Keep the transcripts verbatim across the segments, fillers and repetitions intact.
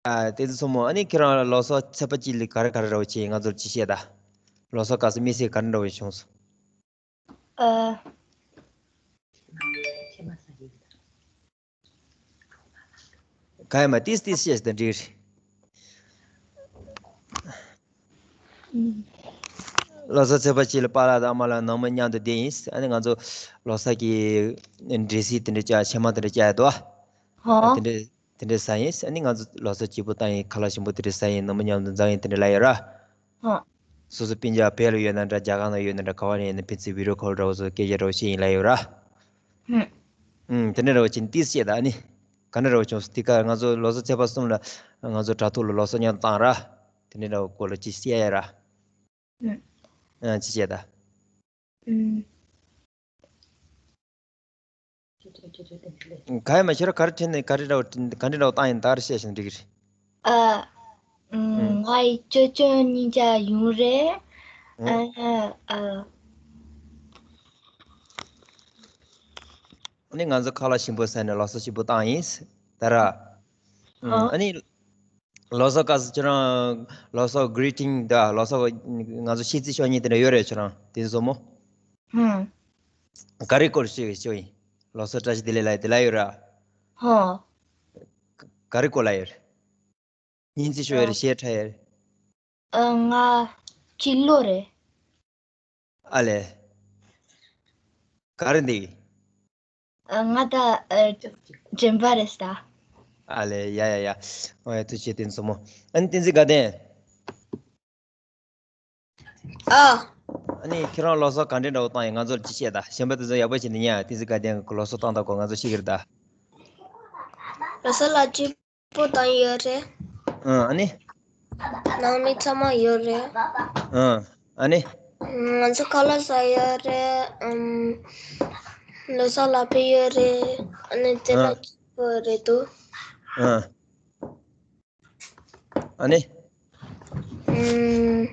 ཡ། དེ་ཚོ་སོང་མོ། ཨ་ནི་ཁྱེད་རང་ལོ་གསར་ཚེས་པ་གཅིག་ལ་ག་རེ་ག་རེ་འདྲ་བོ་བྱས། ང་ཚོར་ཅིག་བཤད་ད། ལོ་གསར་སྐབས་སུ་དམིགས་བསལ་ག་རེ་འདྲ་བོ་བྱུང་སོང་། ཨ། ག་ཡ་མ་ཏིས་ཏིས་བཤད་ད་འགྲིག་རེད། ལོ་གསར་ཚེས་པ་གཅིག་ལ་པཱ་ལགས་དང་ཨ་མ་ལགས་ནང་མི་མཉམ་དུ་བསྡད་ཡིན། ཨ་ནི་ང་ཚོ་ལོ་གསར་གྱི་འབྲས་སིལ་དེ་འདྲ་བཅག་ཕྱེ་མར་དེ་འདྲ་བཅག་ཡ་འདུག་ཨ། ཧོ། དེ་འདྲ་དེ་འདྲ་ཟ་ཡིན། ཨ་ནི་ང་ཚོ་ལོ་གསར་སྐྱིད་པོ་བཏང་ཡིན། ཁ་ལག་ཞིམ་པོ་དེ་འདྲ་ཟ་ཡིན། ནང་མི་མཉམ་དུ་འཛོམས་ཡིན། དེ་འདྲ་ལབ་ཡོད་ར། ཧོ། སོ་སོ་སྤུན་ཀྱག་བལ་ལ་ཡོད་ན་འདྲ། རྒྱ་གར་ནང་ཡོད་ན་འདྲ། ག་བ་ནས་ཡིན་ན་ཕན་ཚུན་བི་ཌི་ཡོ་ཁོལ་འདྲ་བོ་བཟོ་སྐད་ཆ་འདྲ་བོ་བཤད་ཡིན་ལབ་ཡོད་ར། ཧུམ། ཨུམ། དེ་འདྲ་འདྲ་བོ་བྱས་ནས་ཏིས་བཤད་ད། ཨ་ནི་ག་འདྲ་འདྲ་བོ་བྱུང་སོང་། དེ་ག་ང་ཚོ་ལོ་གསར་ཚེས་པ་གསུམ་ལ་ང་ཚོ་དྲ་ཐོག་ལ་ལོ་གསར་མཉམ་དུ་བཏང་ར། དེ་འདྲ་འདྲ་བོ་སྐོར་ལ་ཅིག་བཤད་ཡ་ར། ཨུམ། ཨ། ཅིག་བཤད་ད། ཨུམ། ག་ཡ་མ་ཁྱེད་རང་ག་རེ་དྲན་ནས་ག་རེ་འདྲ་བོ་ག་འདྲ་འདྲ་བོ་བཏང་ཡིན། ད་ག་རེ་བཤད་བཞིན་འགྲིག་གི་རེད། ཨ། ཨུམ། ང་ཡི་ཅོ་ཅོ་གཉིས་ཀ་ཡོང་རེད། ཨ། ཨ། ཨ་ནི་ང་ཚོ་ཁ་ལག་ཞིམ་པོ་ཟས་ནས་ལོ་གསར་ཞིམ་པོ་བཏང་ཡིན་ད་ར། ཨ། ཨ་ནི་ལོ་གསར་སྐབས་སུ་ཁྱེད་རང་ལོ་གསར་གྷི་རི་ཊིང་ད་ལོ་གསར་ང་ཚོ་ཤིས་ཚིག་ཤོག་ཉིན་དེ་འདྲ་ཡོད་རེད། ཁྱེད་རང་དེ་ཚོ་མོ། ཧུམ། ག་རེ་སྐོར་ཞིག་ཞུ་ཡིན། ལོ་གསར་བཀྲ་ཤིས་བདེ་ལེགས་ལབ་ཡ་དེ་ལབ་ཡོད་ར། ཧོ། ག་རེ་སྐོར་ལབ་ཡོད་རེད། སྙིང་རྗེ་ཤོར་ཡོད་རེད། ཞེ་དྲག་ཡོད་རེད། ཨ། ང་སྐྱིད་ལོ་རེད། ཨ་ལས། ག་རེ་འདི། ཨ། ང་ད་ཨ་དྲན་པ་རེད་ད། ཨ་ལས། ཡ་ཡ་ཡ། ཨོ་ཡ། ཐུགས་རྗེ་ཆེ་བསྟན་སྲུང་མོ། ཨ་ནི་བསྟན་འཛིན་དགའ་ལྡན། ཨ། ཨ་ནི་ཁྱེད་རང་ལོ་གསར་ག་འདྲ་འདྲ་བོ་བཏང་ཡིན། ང་ཚོར་ཅིག་བཤད་ད། གཞན་པ་དེ་ཚོ་ཡག་པོ་བྱས་ནས་ཉན། བསྟན་འཛིན་དགའ་ལྡན་གྱི་ལོ་གསར་བཏང་སྟངས་སྐོར་ང་ཚོ་ཤེས་ཀྱི་རེད་ད། ལོ་གསར་ལ་སྐྱིད་པོ་བཏང་ཡོད་རེད། ཨ། ཨ་ནི། ནང་མི་ཚང་མ་ཡོད་རེད། ཨ། ཨ་ནི། ང་ཚོ་ཁ་ལག་ཟ་ཡོད་རེད། ཨམ། ལོ་གསར་ལ་ཕེབས་ཡོད་རེད། ཨ་ནི་དེ་ལ། ཨ། སྐྱིད་པོ་རེད་འདུག་ཨ། ཨ་ནི། ཨམ།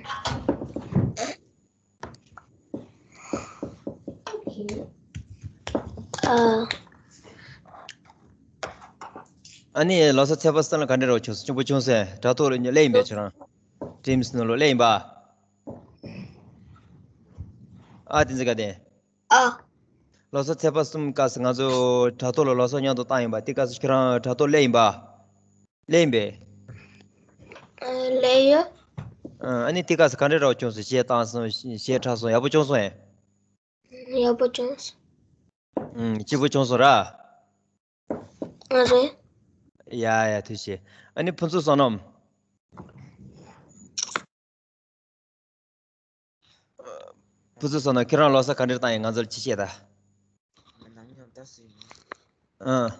ཨ། ཨ་ནི་ལོ་གསར་ཚེས་པ་གསུམ་ལ་ག་འདྲ་འདྲ་བོ་བྱུང་སོང་། སྐྱིད་པོ་བྱུང་སོང་། དྲ་ཐོག་ལ་སླེབས་ཡིན་པས། ཁྱེད་རང་ཊིམ་སི་ནང་ལོགས་སླེབས་ཡིན་པ། ཨ། བསྟན་འཛིན་དགའ་ལྡན། ཨ། ལོ་གསར་ཚེས་པ་གསུམ་སྐབས་སུ་ང་ཚོ་དྲ་ཐོག་ལ་ལོ་གསར་མཉམ་དུ་བཏང་ཡིན་པ། དེ་སྐབས་སུ་ཁྱེད་རང་དྲ་ཐོག་སླེབས་ཡིན་པ། སླེབས་ཡིན་པས། ཨ། སླེབས་ཡོད། ཨ། ཨ་ནི་དེ་སྐབས་སུ་ག་འདྲ་འདྲ་བོ་བྱུང་སོང་། གཞས་བཏང་སོང་། གཞས་འཁྲབ་སོང་། ཡག་པོ་བྱུང་སོང་ཨེ། ཡག་པོ་བྱུང་སོང་། ཨུམ། སྐྱིད་པོ་བྱུང་སོང་ར། ཨ་རེད། ཡ་ཡ། ཐུགས་རྗེ་ཆེ། ཨ་ནི་ཕུན་ཚོགས་བསོད་ནམས། ཕུན་ཚོགས་བསོད་ནམས། ཁྱེད་རང་ལོ་གསར་ག་འདྲ་བཏང་ཡིན། ང་ཚོར་ཅིག་བཤད་ད། ང་ནམ་ཡང་ལྟ་སྲིད་ཡིན། ཨ།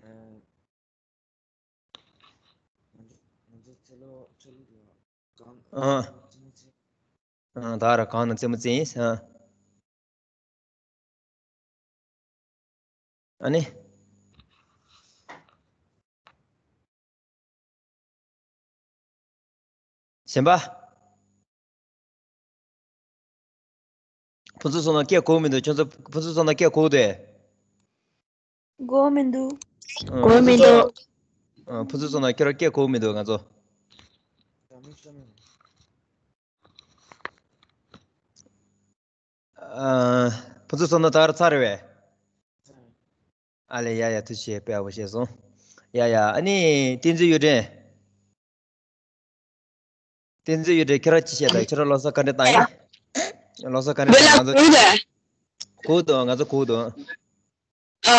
ཨ། ང་ཚོ་ང་ཚོ་ཚེ་ལོ་ཚེ་ལོ་དུ་གང་ཨ། ཚེ་མོ་ཚེ། ཨ། ད་ར་གང་ན་རྩེད་མོ་རྩེ་ཡིན། ཨ། ཨ་ནི། གཞན་པ། ཕུན་ཚོགས་བསོད་ནམས་སྐད་གོ་མི་འདུག་ཁྱོད་ཚོ་ཕུན་ཚོགས་བསོད་ནམས་སྐད་གོ་འདུག་གོ་མི་འདུག་ཨ། གོ་མི་འདུག་ཨ། ཕུན་ཚོགས་བསོད་ནམས་ཁྱོད་རང་སྐད་གོ་མི་འདུག་ང་ཚོ། ཨ། ཕུན་ཚོགས་བསོད་ནམས་ད་ག་རང་ཚར་རེད་པས། ཨ་ལས། ཡ་ཡ། ཐུགས་རྗེ་ཆེ། དཔེ་ཡག་པོ་བཤད་སོང་། ཡ་ཡ། ཨ་ནི་བསྟན་འཛིན་གཡུ་སྒྲོན། བསྟན་འཛིན་གཡུ་སྒྲོན། ཁྱེད་རང་ཅི་བཤད་ད། ཁྱེད་རང་ལོ་གསར་ག་འདྲ་བཏང་ཡིན། ལོ་གསར་ག་འདྲ་བཏང་། ང་ཚོ་གོ་འདུག་ང་ཚོ་གོ་འདུག་ཨ་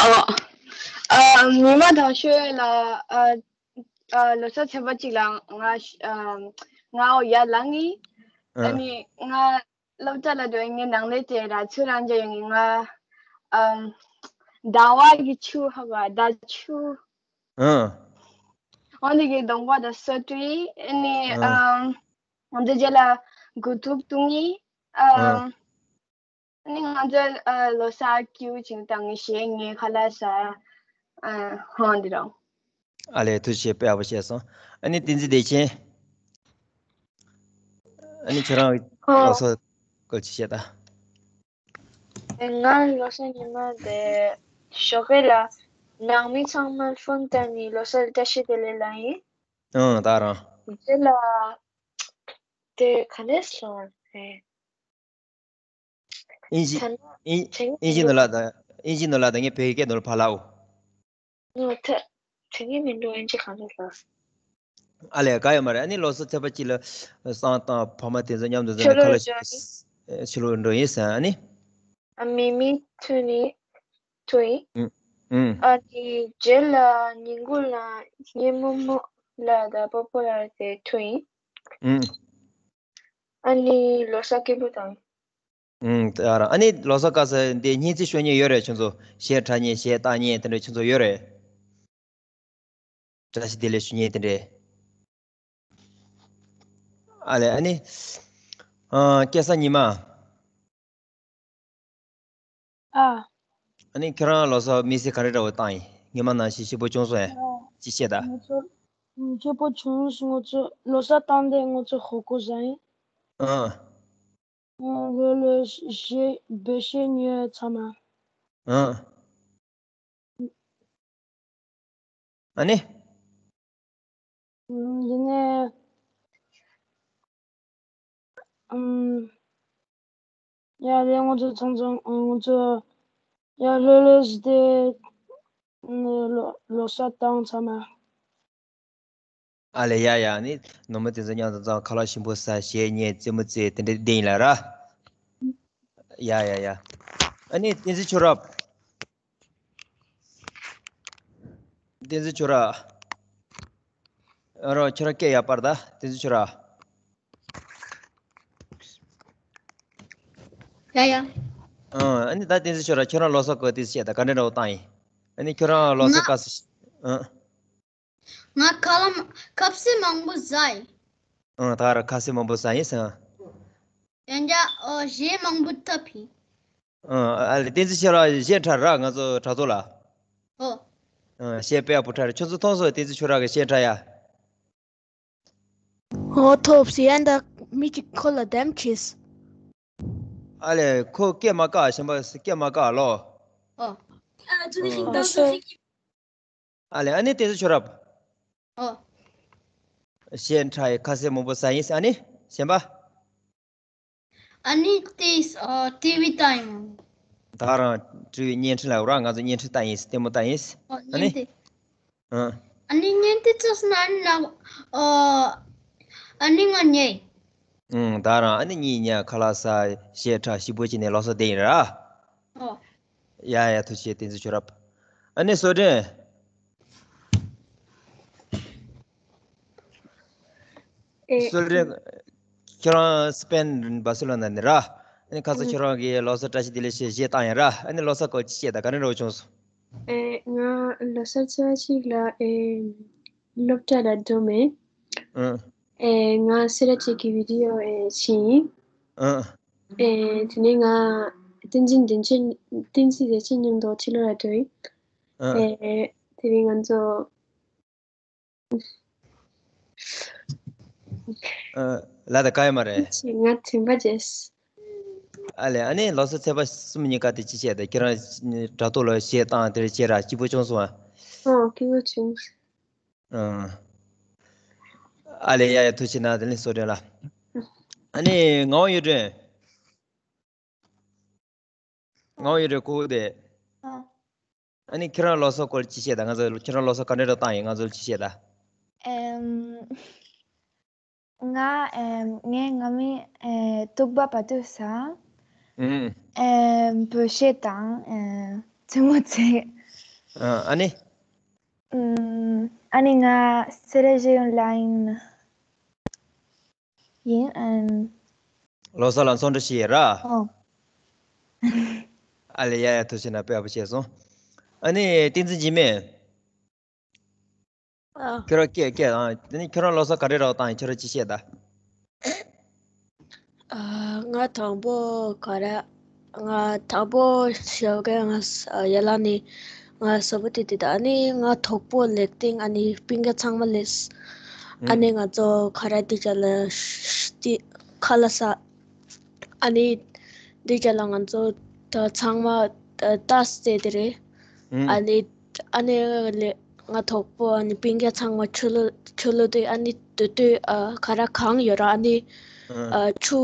ཨ་ཨ། ཉི་མ་དང་ཤོས་ལ་ཨ་ཨ་ལོ་གསར་ཚེས་པ་གཅིག་ལ་ང་ཨ་ང་འོ་ཡར་ལངས་ཡིན། ཨ། ཨ་ནི་ང་སློབ་གྲྭ་ལ་འགྲོ་ཡིན། ངའི་ནང་ལས་བྱས་ར་ཚུར་རང་འཇགས་ཡོང་ཡིན། ང་ཨ་ཟླ་བ་གི་ཆུ་ཧ་གོ་ཟླ་ཆུ། ཨ། འོ་འདི་གི་གདོང་པ་དང་སོ་བཀྲུས། ཨ་ནི་ཨ། ཨ་ང་ཚོ་རྗེས་ལ་དགུ་ཐུག་བཏུང་ཡིན། ཨ། ཨ། ཨ་ནི་ང་ཚོ་ཨ་ལོ་གསར་སྐྱིད་པོ་བྱེད་དང་ངས་གཞས་ངས་ཁ་ལག་ཟ། ཨ། འོ་འདི་རང་། ཨ་ལས། ཐུགས་རྗེ་ཆེ། དཔེ་ཡག་པོ་བཤད་སོང་། ཨ་ནི་བསྟན་འཛིན་བདེ་ཆེན། ཨ་ནི་ཁྱེད་རང་ཨོ། ལོ་གསར་སྐོར་ཅིག་བཤད་ད། ང་ལོ་གསར་ཉི་མ་དེ་ཞོགས་ཀས་ལ་ ནང་མི་ཚང་མ་ཕོན་བཏང་ནས་ལོ་གསར་བཀྲ་ཤིས་བདེ་ལེགས་ལབ་ཡིན། ཨང་། ད་རང་། རྗེས་ལ་དེ་ག་འདྲས་སོང་། ཨེ། ཨིན་ཇི། ད་ནི་ཨིན་དྲན་གྱི་ཨིན་ཇི་མི་ནོར་ལ་དང་། ཨིན་ཇི་ནོར་ལ་དང་ངས་བོད་སྐད་ནོར་ཕར་ལབ་འོ། ངོ་ཐ་དྲན་གྱི་མི་འདུག་ཨིན་ཇི་ག་འདྲས་ལབ། ཨ་ལས། ག་ཡོད་མ་རེད། ཨ་ནི་ལོ་གསར་ཚེས་པ་གཅིག་ལ་བསང་དང་ཕ་མ་དེ་ཚོ་མཉམ་དུ་འཛོམས་ནས་ཁ་ལག་ཞིག་ཕྱི་ལོགས་འགྲོ་ཡིན་ཟེར། ཨ་ནི། ཨ། མི་མི་ཐུག་ནི་ཐུག་ཡིན། ཨུམ། ཨུམ། ཨ་ནི་རྗེས་ལ་ཉིན་གུང་ལ་ངའི་རྨོ་མོ་ལགས་དང་སྤོ་བོ་ལགས་དེ་ཐུག་ཡིན། ཨུམ། ཨ་ནི་ལོ་གསར་སྐད་འབོད་བཏང་། ཨུམ། ད་རང་། ཨ་ནི་ལོ་གསར་སྐབས་སུ་འདི་སྙན་ཚིག་ཤོད་མཁན་ཡོད་རེད། ཁྱོད་ཚོ་གཞས་འཁྲབ་མཁན། གཞས་བཏང་མཁན་དེ་འདྲ་ཁྱོད་ཚོ་ཡོད་རེད། བཀྲ་ཤིས་བདེ་ལེགས་ཞུ་མཁན་དེ་འདྲས། ཨ་ལས། ཨ་ནི། ཨ། སྐལ་བཟང་ཉི་མ། ཨ། ཨ་ནི་ཁྱོད་རང་ལོ་གསར་དམིགས་བསལ་ག་རེ་འདྲ་བོ་བཏང་ཡིན། སྔོན་མ་ནང་བཞིན་སྐྱིད་པོ་བྱུང་སོང་ངས། ཨ། ཅི་བཤད་ད། ང་ཚོ་སྐྱིད་པོ་བྱུང་སོང་། ང་ཚོ་ལོ་གསར་བཏང་དེ་ང་ཚོ་ཧོ་ཀོ་ཟ་ཡིན། ཨ། ལྷོད་ལྷོད་བྱས་བོད་གཞས་ཉོས་ཚང་མ། ཨ། ཨ་ནི། ཡིན་ནའི། ཨམ། ཡ་རེད། ང་ཚོ་ཚང་ཚང་། ང་ཚོ་ཡ་ལྷོད་ལྷོད་བྱས་ཏེ་ལོ་ལོ་གསར་བཏང་ཚང་མ། ཨ་ལས། ཡ་ཡ། ནི་ནུ་མོ་དེ་ཚོ་མཉམ་དུ་འཛོམས། ཁ་ལག་ཞིམ་པོ་ཟ། གཞས་ཉན། རྩེད་མོ་རྩེ། དེ་འདྲ་བསྡད་ཡིན་ལ་ར། ཡ་ཡ་ཡ། ཨ་ནི་བསྟན་འཛིན་ཁྱོད་ར། བསྟན་འཛིན་ཁྱོད་ར། ཨ་རོ། ཁྱོད་ར་སྐད་ཡར་སྤར་ད། བསྟན་འཛིན་ཁྱོད་ར། ཡ་ཡ། ཨ་ནི་ད་བསྟན་འཛིན་ཁྱོད་ར། ཁྱོད་རང་ལོ་གསར་སྐོར་ཏོག་ཙམ་བཤད་ད། ག་འདྲ་འདྲ་བོ་བཏང་ཡིན། ཨ་ནི་ཁྱོད་རང་ལོ་གསར་ང་སྐབས་སུ། ཨ། ང་ཁ་ལམ་ཁ་ཟས་མང་པོ་ཟ་ཡིན། ཨང་། ད་ར་ཁ་ཟས་མང་པོ་ཟ་ཡིན་ཟེར། ཡང་བསྐྱར། ཨོ། གཞས་མང་པོ་བཏབ་ཡིན། ཨང་། ཨ་ལས། བསྟན་འཛིན་ཁྱོད་ར་གཞས་འཁྲབ་ར། ང་ཚོ་དྲ་ཐོག་ལ། ཨོ། ཨང་། གཞས་དཔེ་ཡག་པོ་འཁྲབ་ར། ཁྱོད་ཚོ་མཐོང་སོང་། བསྟན་འཛིན་ཁྱོད་ར་གི་གཞས་འཁྲབ་ཡ། ཨོ། ཐོབ་སི་ཡན་ད་མི་གཅིག་ཁོ་ལ་འདེམས་བྱས། ཨ་ལས། ཁོ་སྐད་མ་བཀག་གཞན་པ་སྐད་མ་བཀག་ལོ། ཨོ། ཨ། ཨ་སོ། ཨ་ལས། ཨ་ནི་བསྟན་འཛིན་ཁྱོད་ར། ཨོ། གཞས་འཁྲབ་ཡིན། ཁ་ཟས་མང་པོ་ཟ་ཡིན། ཨ་ནི་གཞན་པ། ཨ་ནི་ཏིས། ཨ། ཊི་ཝི་ལྟ་ཡིན། ད་རང་ཊི་ཝི་བརྙན་འཕྲིན་ལ་ར། ང་ཚོ་བརྙན་འཕྲིན་ལྟ་ཡིན། ལྟད་མོ་ལྟ་ཡིན། ཨོ། ཨ་ནི། བརྙན་འཕྲིན། ཨ། ཨ་ནི་བརྙན་འཕྲིན་ཚོ་སྣ་ནི་ལ། ཨོ། ཨ་ནི་ང་ཉལ། ཨང་། ད་རང་ཨ་ནི་གཉིས་ཉལ། ཁ་ལག་ཟ། གཞས་འཁྲབ། ཞིབ་པོ་བྱས་ནས་ལོ་གསར་བསྡད་ཡིན་ར། ཨོ། ཡ་ཡ། ཐུགས་རྗེ་ཆེ། བསྟན་འཛིན་ཁྱོད་ར། ཨ་ནི་བསོད་སྒྲོན། ཨེ། བསོད་སྒྲོན། ཁྱོད་རང་སི་པེན་བར་སེ་ལོ་ན་ནས་ར། ཨ་ནི་ཁ་སང་ཁྱོད་རང་གིས་ལོ་གསར་བཀྲ་ཤིས་བདེ་ལེགས་ཞེས་གཞས་བཏང་ཡིན་ར། ཨ་ནི་ལོ་གསར་སྐོར་ཅི་བཤད་ད། ག་འདྲ་འདྲ་བོ་བྱུང་སོང་། ཨེ། ང་ལོ་གསར་ཚེས་པ་གཅིག་ལ། ཨེ། སློབ་གྲྭ་ལ་འགྲོ་མེད། ཨང་། ཨེ། ང་སེ་ར་བྱེས་ཀྱི་བི་ཌི་ཡོ། ཨེ། བྱས་ཡིན། ཨང་། ཨེ། དེ་ནས་ང་བསྟན་འཛིན་བདེ་ཆེན། བསྟན་འཛིན་བདེ་ཆེན་མཉམ་དུ་ཕྱི་ལོགས་ལ་འགྲོ་ཡིན། ཨང་། ཨེ། དེ་ནས་ང་ཚོ། ཨ། ལ་ད་ག་ཡོད་མ་རེད། ང་དྲན་པ་བརྗེད། ཨ་ལས། ཨ་ནི་ལོ་གསར་ཚེས་པ་གསུམ་ཉིན་ཀ་དེ་ཅི་བྱས་ད། ཁྱེད་རང་དྲ་ཐོག་ལ་གཞས་བཏང་དེར་བྱས་ར། སྐྱིད་པོ་བྱུང་སོང་ཨ། ཨོ། སྐྱིད་པོ་བྱུང་། ཨང་། ཨ་ལས། ཡ་ཡ། ཐུགས་རྗེ་གནང་། དེ་ནི་བསོད་སྒྲོན་ལ། ཨ་ནི་ངག་དབང་གཡུ་སྒྲོན། ངག་དབང་གཡུ་སྒྲོན་ཁོ་དེ། ཨ། ཨ་ནི་ཁྱེད་རང་ལོ་གསར་སྐོར་ཅི་བཤད་ད། ང་ཚོ་ཁྱེད་རང་ལོ་གསར་ག་འདྲ་འདྲ་བཏང་ཡིན། ང་ཚོ་ལ་ཅི་བཤད་ད། ཨེམ། ང་། ཨེམ། ངའི་ང་མི། ཨེ། ཐུག་པ་བ་དུ་ས། ཨུམ། ཨེམ། བོད་གཞས་དང་། ཨེ། རྩེད་མོ་རྩེ། ཨ། ཨ་ནི། ཨུམ། ཨ་ནི་ང་སེ་ར་ཤེས་ཡོན་ལ་ཡིན། ཡིན། ཨན། ལོ་གསར་ལ་ཚོགས་འདུ་ཞིག་ཡོད་ར། ཨོ། ཨ་ལས། ཡ་ཡ། ཐུགས་རྗེ་གནང་། དཔེ་ཡག་པོ་བྱས་སོང་། ཨ་ནི་བསྟན་འཛིན་འཇིགས་མེད། ཨ། ཁྱོད་རང་སྐད་སྐད་ཨ། དེ་ནི་ཁྱོད་རང་ལོ་གསར་ག་འདྲ་འདྲ་བོ་བཏང་ཡིན། ཁྱོད་རང་ཅི་བཤད་ད། ཨ། ང་དང་པོ་ག་རེ། ང་དང་པོ་ཞོགས་ཀས་ང་ས་ཡར་ལངས་ནས་ང་གཟབ་པོ་དེ་དེ་དང་། ཨ་ནི་ང་དོག་པོ་ལེགས་ཏིང་། ཨ་ནི་སྤུན་ཀྱག་ཚང་མ་སླེབས། ཨ་ནི་ང་ཚོ་ག་རེ་དེ་ཅག་ལ་ཤ་ཤ་ཏི་ཁ་ལག་ཟ། ཨ་ནི་དེ་ཅག་ལ་ང་ཚོ་ད་ཚང་མ་ད་ལྟ་རྩེ་དེ་རེད། ཨ་ནི་ ཨ་ནི་ལས་ང་དོག་པོ་ཨ་ནི་སྤུན་ཀྱག་ཚང་མ་ཆུ་ལུད་ཆུ་ལུད་དེ་ཨ་ནི་དུས་དུས་ཨ་ག་ར་གང་ཡོད་ར། ཨ་ནི་ཨ་ཆུ་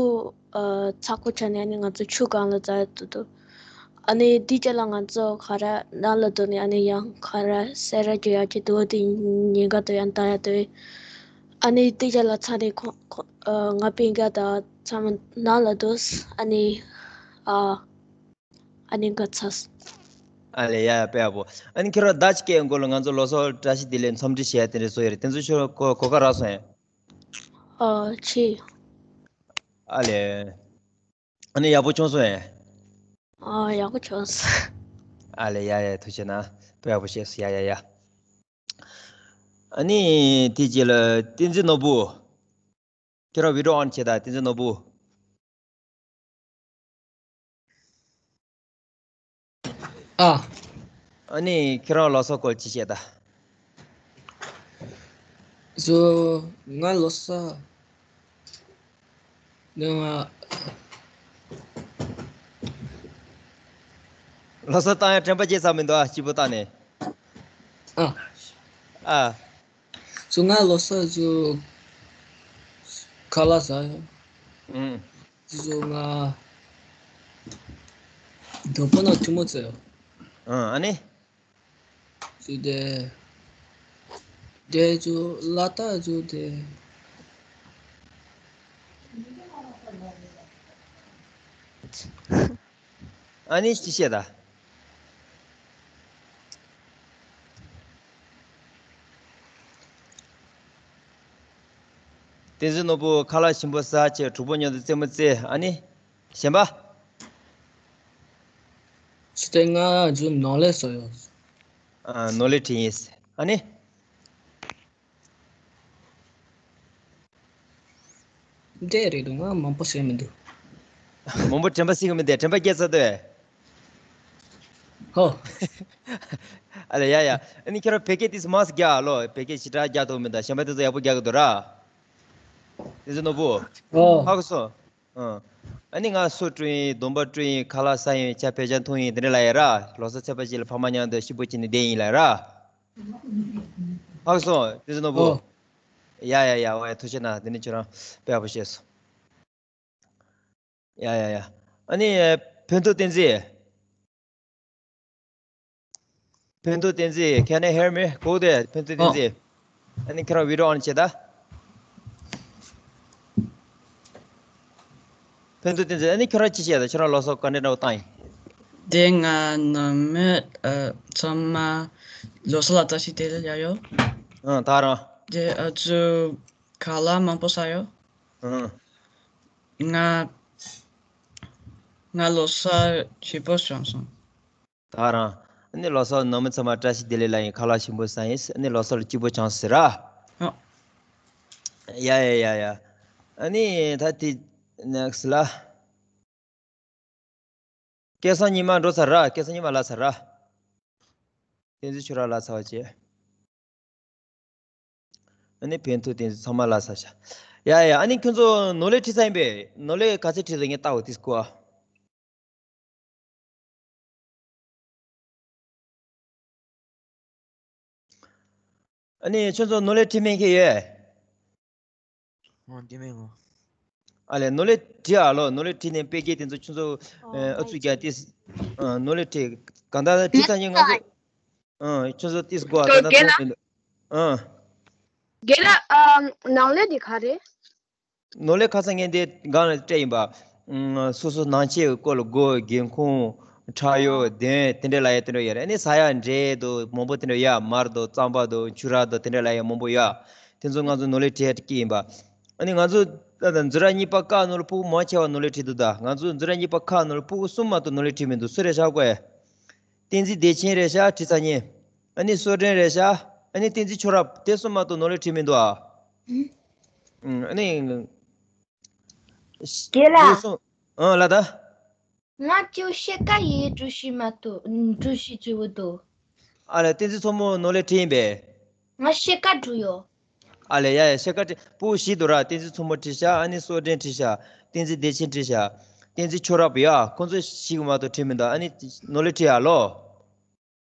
ཨ་ཚ་ཁོ་ཆ་ནས་ཨ་ནི་ང་ཚོ་ཆུ་སྒང་ལ་འཛེག་ཡ་འདུག་འདུག་ཨ་ནི་དེ་རྗེས་ལ་ང་ཚོ་ག་ར་ནང་ལ་འདུག་ནས་ཨ་ནི་ཡང་ག་ར་སེ་ར་རྒྱུ་ཡག་གི་འདུག་དེ་ཉིན་ག་དུ་ཡང་ལྟ་ཡ་འདུག་ཨ་ནི་དེ་རྗེས་ལ་ཚ་ནས་ཁོ་ཁོ་ཨ་ང་སྤུན་ཀྱག་དང་ཚང་མ་ནང་ལ་འདུག་ཨ་ནི་ཨ། ཨ་ནི་འགའ་ཚ། ཨ་ལས་ཡ་ཡ་དཔེ་ཡག་པོ། ཨ་ནི་ཁྱེད་རང་ཟླ་གཅིག་གི་འགོར་ལ་ང་ཚོ་ལོ་གསར་བཀྲ་ཤིས་བདེ་ལེགས་འཚམས་འདྲི་བྱེད་ཡ་དེ་འདྲ་བཟོ་ཡ་རེད། དེ་ཚོ་ཁྱོད་གོ་གོ་སྐབས་རག་སོང་ཡ། ཨ་ཆེ། ཨ་ལས། ཨ་ནི་ཡག་པོ་བྱུང་སོང་ཡ། ཨ་ཡག་པོ་བྱུང་སོང་། ཨ་ལས་ཡ་ཡ་ཐུགས་རྗེ་གནང་། དཔེ་ཡག་པོ་བྱས་སོང་ཡ་ཡ་ཡ། ཨ་ནི་དེ་རྗེས་ལ་བསྟན་འཛིན་ནོར་བུ། ཁྱེད་རང་བི་ཌི་ཡོ་ཨོན་བྱེད་དང་། བསྟན་འཛིན་ནོར་བུ། ཨ། ཨ་ནི་ཁྱེད་རང་ལོ་གསར་སྐོར་ཅི་བཤད་ད། བཟོ། ང་ལོ་གསར། ང་ལོ་གསར་བཏང་ཡ་དྲན་པ་བརྗེད་ཚར་མི་འདུག་ཨ། སྐྱིད་པོ་བཏང་ནས། ཨ། ཨ། བཟོ་ང་ལོ་གསར་བཟོ་ཁ་ལག་ཟ་ཡོང་། ཨུམ། བཟོ་ང་དོ་པོ་ན་ཐུ་མོ་ཙེ་ཡོ། ཨ་ཨ་ནི། བཟོ་དེ། དེ་བཟོ་ལ་ད་བཟོ་དེ། ཨ་ནི་ཅི་བཤད་ད། བསྟན་འཛིན་ནོར་བུ་ཁ་ལག་ཞིམ་པོ་ཟ་བྱས། གྲོགས་པོ་མཉམ་དུ་རྩེད་མོ་རྩེ། ཨ་ནི་གཞན་པ། ཅི་སྟེ་ང་ཚོ་ནོར་ལས་སོ་ཡོད། ཨ་ནོར་ལས་ཁྲིད་ཡིན། ཨ་ནི། འདྲེ་རེད་འདུག་ང་མང་པོ་ཤེས་མི་འདུག་མང་པོ་དྲན་པ་གསིག་གི་མི་འདུག་དྲན་པ་སྐྱེ་ཚར་འདུག་ཧོ། ཨ་ལས་ཡ་ཡ། ཨ་ནི་ཁྱེད་རང་བོད་སྐད་ཏིས་མང་ཙམ་རྒྱག་ཨ་ལོ། བོད་སྐད་ཞེ་དྲག་རྒྱག་ཐུབ་མི་འདུག་གཞན་པ་དེ་ཚོ་ཡག་པོ་རྒྱག་གི་འདུག་ར། དེ་ཚོ་ནོར་བུ། ཨོ། ཧ་གོ་སོང་། ཨ་ནི་ང་སོ་བཀྲུ་ཡིན། གདོང་པ་བཀྲུ་ཡིན། ཁ་ལག་ཟ་ཡིན། ཇ་བེ་ཇ་འཐུང་ཡིན། དེ་འདྲ་ལ་ཡ་ར། ལོ་གསར་ཚེས་པ་གཅིག་ལ་ཕ་མ་མཉམ་དུ་ཤི་བོ་བྱས་ནས་བསྡད་ཡིན་ལ་ཡ་ར། ཧ་གོ་སོང་། དེ་ཚོ་ནོར་བུ། ཨོ། ཡ་ཡ་ཡ། ཨོ་ཡ། ཐུགས་རྗེ་གནང་། དེ་ནི་ཁྱོད་རང་དཔེ་ཡག་པོ་བཤད་སོང་། ཡ་ཡ་ཡ། ཨ་ནི་ཕན་ཐོགས་བསྟན་འཛིན། ཕན་ཐོགས་བསྟན་འཛིན། Can you hear me? གོ་དེ་ཕན་ཐོགས་བསྟན་འཛིན། ཨ་ནི་ཁྱེད་རང་བི་ཌི་ཡོ་ཨོན་བྱེད་ད། ཕན་ཐོགས་བསྟན་འཛིན། ཨ་ནི་ཁྱོད་རང་ཅི་བྱེད་ད། ཁྱོད་རང་ལོ་གསར་ག་འདྲ་འདྲ་བོ་བཏང་ཡིན། དེ་ང་ནང་མི་ཨ་ཚང་མ་ལོ་གསར་ལ་བཀྲ་ཤིས་བདེ་ལེགས་ཡ་ཡོ། ཨང་། ད་རང་། དེ་ཨ་ཚོ་ཁ་ལག་མང་པོ་ཟ་ཡོ། ཨང་། ང་ང་ལོ་གསར་སྐྱིད་པོ་བྱུང་སོང་། ད་རང་། ཨ་ནི་ལོ་གསར་ནང་མི་ཚང་མ་བཀྲ་ཤིས་བདེ་ལེགས་ལ་ཡིན། ཁ་ལག་ཞིམ་པོ་ཟ་ཡིན། ཨ་ནི་ལོ་གསར་ལ་སྐྱིད་པོ་བྱུང་ཟེར་ར། ཨ། ཡ་ཡ་ཡ་ཡ། ཨ་ནི་ད་དེ་ནེག་སི་ལ། སྐལ་བཟང་ཉི་མ་འགྲོ་ཚར་ར། སྐལ་བཟང་ཉི་མ་ལ་ཚར་ར། བསྟན་འཛིན་ཁྱོད་རང་ལ་ཚར་བ་བྱས། ཨ་ནི་ཕན་ཐོགས་བསྟན་འཛིན་ཚང་མ་ལ་ཚར་ཤག་ཡ་ཡ། ཨ་ནི་ཁྱོད་ཚོ་ནོར་ལས་ཁྲིད་ས་ཡིན་པས། ནོར་ལས་ག་ཚད་ཁྲིད་ཟེར་ངས་ལྟ་འོ་དེ་སྐུ་ཨ། ཨ་ནི་ཁྱོད་ཚོ་ནོར་ལས་ཁྲིད་མེད་མཁན་ཡོད། ཨོ་འདི་མེད་ངོ་། ཨ་ལས་ནོར་ལས་ཁྲིད་ཨ་ལོ། ནོར་ལས་ཁྲིད་ནས་དཔེ་སྐྱེལ་དེ་ཚོ་ཁྱོད་ཚོ་ཨ་ཨུ་ཚུགས་རྒྱག་སྟེ། ཨ་ནོར་ལས་ཁྲིད་གང་ལྟར་ཁྲིད་ཚར་ཉིན་ང་ཚོ། ཨ་ཁྱོད་ཚོ་ཏིས་གོ་ཨ་ད་ལྟ་མཐོང་མི་འདུག་ཨ། རྒན་ལགས། ཨ་ནང་ལས་འདི་ག་རེད། ནོར་ལས་ཁ་སང་ངས་འདི་སྒང་ལ་སྤྲད་ཡིན་པ། ཨ་སོ་སོ་ནང་ཆས་སྐོར་ལ་སྒོ་སྒེའུ་ཁུང་ཁྲག་ཡོག་གདན་དེ་འདྲ་ལ་ཡ་དེ་འདྲ་ཡོད་རེད། ཨ་ནི་ཟ་ཡ་འབྲས་དང་མང་པོ་དེ་འདྲ་ཡ། མར་དང་རྩམ་པ་དང་ཆུ་རགས་དང་དེ་འདྲ་ལ་ཡ་མང་པོ་ཡ། དེ་ཚོ་ང་ཚོ་ནོར་ལས་ཁྲིད་ཀྱི་ཡིན་པ། ཨ་ནི་ང་ཚོ་ད་ལྟ་འཛུ་ར་གཉིས་པ་ཀ་ནོར་ལ་ཕྲུ་གུ་མང་ཆེ་བ་ནོར་ལས་ཁྲིད་འདུག་ད་ང་ཚོ་འཛུ་ར་གཉིས་པ་ཁ་ནོར་ལ་ཕྲུ་གུ་གསུམ་མ་གཏོགས་ནོར་ལས་ཁྲིད་མི་འདུག་སུ་རེད་ཤག་གོ་ཡ། བསྟན་འཛིན་བདེ་ཆེན་རེད་ཤག་ཁྲིད་ཚར་ཉིན། ཨ་ནི་སོ་བྲན་རེད་ཤག་ཨ་ནི་བསྟན་འཛིན་ཆོས་རབ། དེ་གསུམ་མ་གཏོགས་ནོར་ལས་ཁྲིད་མི་འདུག་ཨ། ཨུམ། ཨ་ནི། རྒན་ལགས། ཨང་། ལ་ད། ང་ཅིའུ་ཤེ་ཀ་ཡི་ཀྲུ་ཤི་མ་ཏུ་ཀྲུ་ཤི་ཅིའུ་ཏུ། ཨ་ལས་བསྟན་འཛིན་མཚོ་མོ་ནོར་ལས་ཁྲིད་ཡིན་པས། ང་ཤེ་ཀ་ཀྲུ་ཡོ། ཨ་ལས་ཡ་ཡ་ཤེ་ཀ་ཁྲིད་ཕྲུ་གུ་བཞི་འདུག་ར། བསྟན་འཛིན་མཚོ་མོ་ཁྲིད་ཤག་ཨ་ནི་སོ་བྲན་ཁྲིད་ཤག་བསྟན་འཛིན་བདེ་ཆེན་ཁྲིད་ཤག་བསྟན་འཛིན་ཆོས་རབ་ཡ། ཁོང་ཚོ་བཞི་གི་མ་གཏོགས་ཁྲིད་མི་འདུག་ཨ་ནི་ནོར་ལས་ཁྲིད་ཡ་ལོ།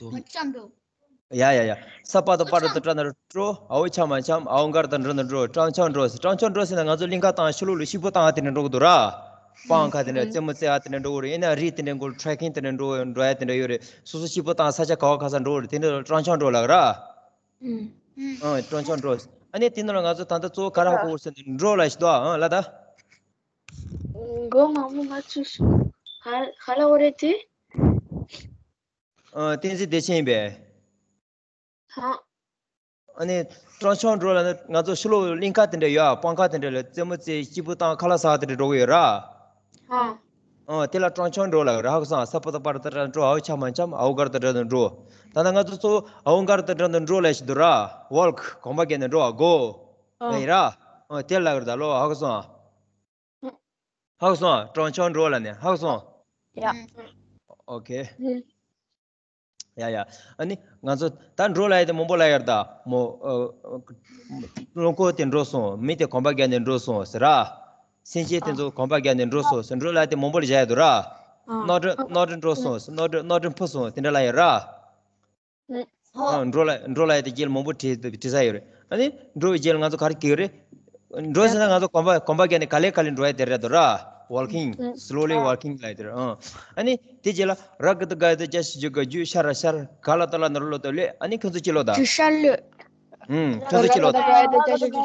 འདུག་ལྕམ་འགྲོ། ཡ་ཡ་ཡ། ས་པ་དང་པ་ར་ཏ་ཏྲ་ན་རོ་སྤྲོ། འ་འོག་ཆ་མ་འཆམ། འ་འོག་ག་ར་ཏ་འགྲ་ན་འགྲོ། སྤྲང་འཆམ་འགྲོ་ཟེར། སྤྲང་འཆམ་འགྲོ་ཟེར་ན་ང་ཚོ་གླིང་ཁ་དང་ཕྱི་ལོགས་ལ་སྐྱིད་པོ་བཏང་དེ་ནས་འགྲོ་གི་འདུག་ར། སྤང་ཁ་དེ་འདྲ་རྩེད་མོ་རྩེ་ཡ་དེ་འདྲ་འགྲོ་གི་རེད། ཡིན་ན་རི་དེ་འདྲ་འགྲོ་ཊྲེ་ཀིང་དེ་འདྲ་འགྲོ་འགྲོ་ཡ་དེ་འདྲ་ཡོད་རེད། སོ་སོ་སྐྱིད་པོ་བཏང་ས་ཆ་ག་བ་ག་ས་འགྲོ་གི་རེད། དེ་འདྲ་སྤྲང་འཆམ་འགྲོ་ལབ་ར། ཨང་སྤྲང་འཆམ་འགྲོ། ཨ་ནི་དེ་ནང་ལ་ང་ཚོ་ད་ལྟ་གཙོ་བོ་ག་ར་ཧ་གོ་དགོས་ཟེར་ན་འགྲོ་ལབ་ཞིག་འདུག་ཨང་ལ་ད། མགོ་མང་པོ་ང་ཚོས་ཧ་ཧ་ལ་འོ་རེད་དེ། ཨ་བསྟན་འཛིན་བདེ་ཆེན་ཡིན་པས། ཧ། ཨ་ནི་སྤྲང་འཆམ་འགྲོ་ལབ་ན་ང་ཚོ་ཕྱི་ལོགས་གླིང་ཁ་དེ་འདྲ་ཡོད་ཨ། སྤང་ཁ་དེ་འདྲ་ལ་རྩེད་མོ་རྩེ་སྐྱིད་པོ་བཏང་ཁ་ལག་ཟ་དེ་འདྲ་འགྲོ་གི་ཡོད་ར། ཧ། ཨ་དེ་ལ་སྤྲང་འཆམ་འགྲོ་ལབ་ར། ཧ་གོ་སོང་ཨ། ས་པ་ཏ་པ་ར་ཏ་ཏྲ་འགྲོ། འ་འོག་ཆ་མ་འཆམ། འ་འོག་ག་ར་ཏ་འགྲ་ན་འགྲོ། ད་ལྟ་ང་ཚོ་གཙོ་བོ་འ་འོག་ག་ར་ཏ་འགྲ་ན་འགྲོ་ལབ་ཞིག་འདུག་ར། ཝོག་གོམ་པ་བརྒྱབ་ནས་འགྲོ་ཨ། གོ་ལབ་ཡིན་ར། ཨ་དེ་ལབ་ར་ད་ལོ། ཧ་གོ་སོང་ཨ། ཧ་གོ་སོང་ཨ། སྤྲང་འཆམ་འགྲོ་ལབ་ནས། ཧ་གོ་སོང་། ཡ། ཨོ་ཁེ། ཡ་ཡ། ཨ་ནི་ང་ཚོ་ད་འགྲོ་ལབ་ཡ་དེ་མང་པོ་ལབ་ཡ་རེད་ད་མོ། ཨ་རླངས་འཁོར་དེ་འགྲོ་སོང་། མི་དེ་གོམ་པ་བརྒྱབ་ནས་འགྲོ་སོང་ཟེར་ར། སེམས་ཅན་དེ་ཚོ་གོམ་པ་བརྒྱབ་ནས་འགྲོ་སོང་ཟེར། འགྲོ་ལབ་ཡ་དེ་མང་པོ་ལ་བཞག་ཡ་འདུག་ར། རྣོ་སྒྲ་རྣོ་སྒྲ་འགྲོ་སོང་ཟེར། རྣོ་སྒྲ་རྣོ་སྒྲ་འཕུར་སོང་དེ་འདྲ་ལབ་ཡ་ར། ཨ་འགྲོ་ལབ་འགྲོ་ལབ་ཡ་དེ་རྗེས་ལ་མང་པོ་བྲིས་བྲིས་ས་ཡོད་རེད། ཨ་ནི་འགྲོ་བའི་རྗེས་ལ་ང་ཚོ་ག་རེ་གི་ཡོད་རེད། འགྲོ་ཟེར་ན་ང་ཚོ་གོམ་པ་གོམ་པ་བརྒྱབ་ནས་ག་ལེ་ག་ལེ་འགྲོ་ཡ་དེ་རེད་འདུག་ར། walking, slowly walking ལབ་དེ་རེད། ཨ་ནི་དེ་རྗེས་ལ་ར་ག་ཏ་ག་ཏ་ཇ་ཞབས་ཀྱུ་ག་རྒྱུ་ཤ་ར་ཤར། ག་ལ་ཏ་ལ་ན་རོ་ལོ་ཏོ་ལེ། ཨ་ནི་ཁྱོད་ཚོ་ཅི་ལོ་ད། རྒྱུ་ཤ་ལོས། ཨུམ། ཁྱོད་ཚོ་ཅི་ལོ་ད། ར་ག་ར་ག་ཏ་ག་ཏ་ག་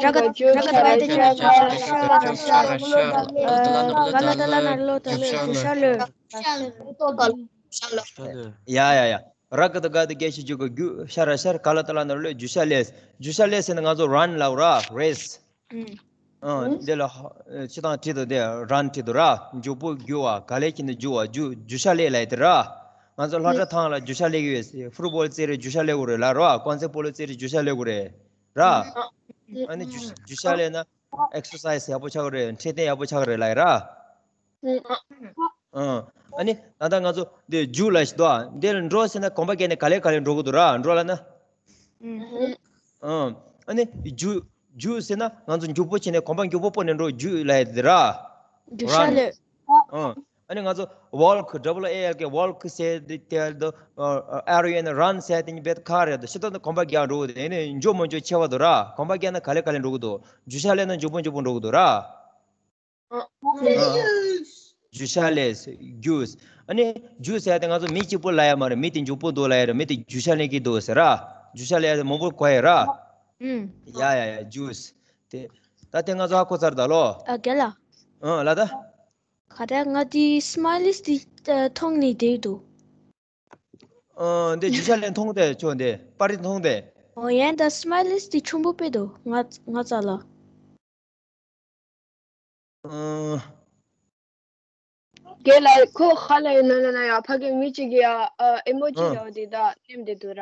ཏ་ག་ཏ་ཤ་ལ་ཤ་ལ་ཤ་ལ། ག་ལ་ཏ་ལ་ན་རོ་ལོ་ཏོ་ལེ། རྒྱུ་ཤ་ལོས། ཡ་ཡ་ཡ། ར་ག་ཏ་ག་ཏ་ག་ཞབས་ཀྱུ་ག་རྒྱུ་ཤ་ར་ཤར། ག་ལ་ཏ་ལ་ན་རོ་ལོ། རྒྱུ་ཤ་ལོས། རྒྱུ་ཤ་ལོས་ཟེར་ན་ང་ཚོ་run ལབ་ར། race། ཨུམ། ཨ་འདི་ལ་ཧ་ཨ་སྤྱིར་བཏང་བྲིས་འདུག་དེ་run བྲིས་འདུག་ར། མགྱོགས་པོ་རྒྱུག་པ། ག་ལེ་ཁྱེར་ནས་རྒྱུག་པ། རྒྱུ་རྒྱུ་ཤ་ལོས་ལབ་ཡ་དེ་ར། ང་ཚོ་སློབ་གྲྭ་ཐང་ལ་རྒྱུ་ཤ་ལོན་གྱི་ཡོད། ཕུཊ་བོལ་རྩེ་རེད། རྒྱུ་ཤ་ལོན་དགོས་རེད་ལབ་ར། རྐང་རྩེད་སྤོ་ལོ་རྩེ་རེད། རྒྱུ་ཤ་ལོན་དགོས་རེད་ར། ཨ་ནི་རྒྱུ་རྒྱུ་ཤ་ལོན་ན་exercise ཡག་པོ་ཆགས་ཀྱི་རེད། འཕྲོད་བསྟེན་ཡག་པོ་ཆགས་ཀྱི་རེད་ལབ་ཡ་ར། ཨ་ནི་ད་ལྟ་ང་ཚོ་འདི་རྒྱུག་ལབ་ཞིག་འདུག་འདི་ལ་འགྲོ་ཟེར་ན་གོམ་པ་བརྒྱབ་ནས་ག་ལེ་ག་ལེ་འགྲོ་གི་འདུག་ར། འགྲོ་ལབ་ན། ཨ་ནི་རྒྱུག་རྒྱུག་ཟེར་ན་ང་ཚོ་མགྱོགས་པོ་བྱས་ནས་གོམ་པ་མགྱོགས་པོ་སྤོས་ནས་འགྲོ། རྒྱུག་ལབ་ཡ་དེ་ར། རྒྱུག་ཤ་ལོས། ཨ་ནི་ང་ཚོ་walk, double A L K, walk ཟེར་དེ་དེ་དོ་R U N, run ཟེར་དེ་གཉིས་བེད་ཁ་རེད་དོ། ཤི་ཏོ་དང་གོམ་པ་རྒྱག་འགྲོ་དེ་ནི་མགྱོགས་མ་མགྱོགས་ཁྱད་པར་འདུག་ར། གོམ་པ་རྒྱག་ན་ག་ལེ་ག་ལེ་འགྲོ་གི་འདུག་རྒྱུག་ཤ་ལོན་ན་མགྱོགས་པོ་མགྱོགས་པོ་འགྲོ་གི་འདུག་ར། རྒྱུག་ཤ་ལོས། རྒྱུག་ཨ་ནི་རྒྱུག་ཟེར་དེ་ང་ཚོ་མི་གཅིག་པོ་ལབ་ཡ་མ་རེད། མི་དེ་མགྱོགས་པོ་འདུག་ལབ་ཡ་རེད། མི་དེ་རྒྱུག་ཤ་ལོན་གྱི་འདུག་ཟེར་ར། རྒྱུག་ཤ་ལོན་ཡ་དེ་མང་པོ་གོ་ཡ་ར། ཡ་ཡ་ཡ་རྒྱུག་དེ་ད་དེ་ང་ཚོ་ཧ་གོ་ཚར་ད་ལོ། ཨ་རྒན་ལགས། ཨ་ལ་ད། ག་རེ་ང་དེ་སྨ་ལི་དེ་མཐོང་ནས་བསྡད་འདུག་ཨ་འདི་རྒྱུག་ཤ་ལོན་མཐོང་དེ་ཁྱོད་འདི་པར་རིས་མཐོང་དེ། ཨོ་ཡན་ད་སྨ་ལི་དེ་ཆུང་པོ་དཔེ་འདུག་ང་ང་རྩ་ལ། ཨ། རྒན་ལགས་ཁོ་ཁ་ལ་ཡོད་ན་ན་ན་ཡ་ཕ་གི་མི་གཅིག་གི་ཡ་ཨ་ཨེ་མོ་ཇི་ཨ་ཡོད་དེ་ད་ནེམ་དེ་འདུག་ར།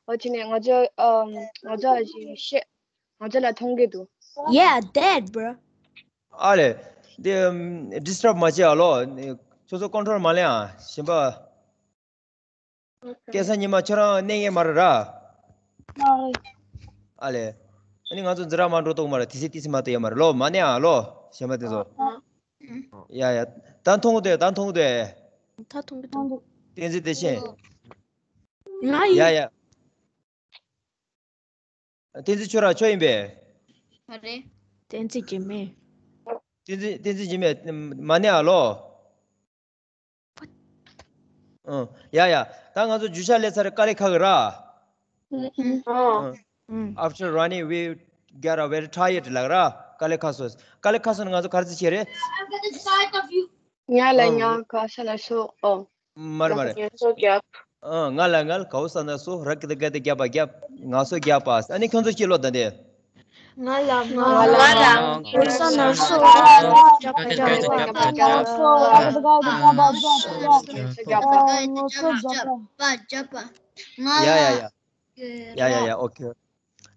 ཨོ་ཅི་ནས་ང་ཚོ་ཨ་ང་ཚོ་ཨ་ཞིག་ཤེས་ང་ཚོ་ལ་མཐོང་གི་འདུག Yeah, that, bro. ཨ་ལེ། འདི་ཨམ་ཌི་སི་ཊརབ་མ་བྱེད་ཨ་ལོ། ཁྱོད་ཚོ་ཀོན་ཊོལ་མ་ལེན་ཨ། གཞན་པ། སྐལ་བཟང་ཉི་མ་ཁྱོད་རང་གནས་ངེས་མ་རེད་ར། ཨ་ལེ། ཨ་ནི་ང་ཚོ་འཛིན་གྲྭ་མ་འགྲོ་ཐུབ་མ་རེད། དེ་སྲིད་ཏི་སི་མ་གཏོགས་ཡོད་མ་རེད་ལོ། མ་གནས་ཨ་ལོ། གཞན་པ་དེ་ཚོ། ཡ་ཡ། ད་མཐོང་གི་འདུག་ད་མཐོང་གི་འདུག་ད་མཐོང་གི་འདུག་བསྟན་འཛིན་བདེ་ཆེན། ང་ཡིན། ཡ་ཡ། བསྟན་འཛིན་ཁྱོད་རང་ཁྱོད་ཡིན་པས། ག་རེ། བསྟན་འཛིན་འཇིགས་མེད། བསྟན་འཛིན་བསྟན་འཛིན་འཇིགས་མེད་མ་གནས་ཨ་ལོ། ཨ། ཡ་ཡ། ད་ང་ཚོ་རྒྱུག་ཤ་ལོན་ཚར་དཀའ་ལས་ཁག་གི་ར། ཨ། After running, we get a very tired ལབ་ར། དཀའ་ལས་ཁག་སོང་། དཀའ་ལས་ཁག་སོང་ན་ང་ཚོ་ག་རེ་བྱེད་རེད། ཉལ་ལ་ཨ། ཉལ་ག་ས་ལ་སོ། ཨོ། མ་རེད་མ་རེད། ང་ཚོ་རྒྱབ། ཨ། ང་ལ་ངལ་གའུ་ས་ན་སོ་ར་ཀི་ཏི་ཀ་ཏི་རྒྱབ་པ་རྒྱབ། ང་ཚོ་རྒྱབ་པ། ཨ་ནི་ཁྱོད་ཚོ་ཅི་ལོ་ད་འདི། ང་ལ་ང་ལ་ང་ལ་ས་ན་སོ་ར་ཀི་ཏི་ཀ་ཏི་རྒྱབ་པ་རྒྱབ། ང་ཚོ་རྒྱབ་པ། ཡ་ཡ་ཡ། ཡ་ཡ་ཡ། ཨོ་ཁེ།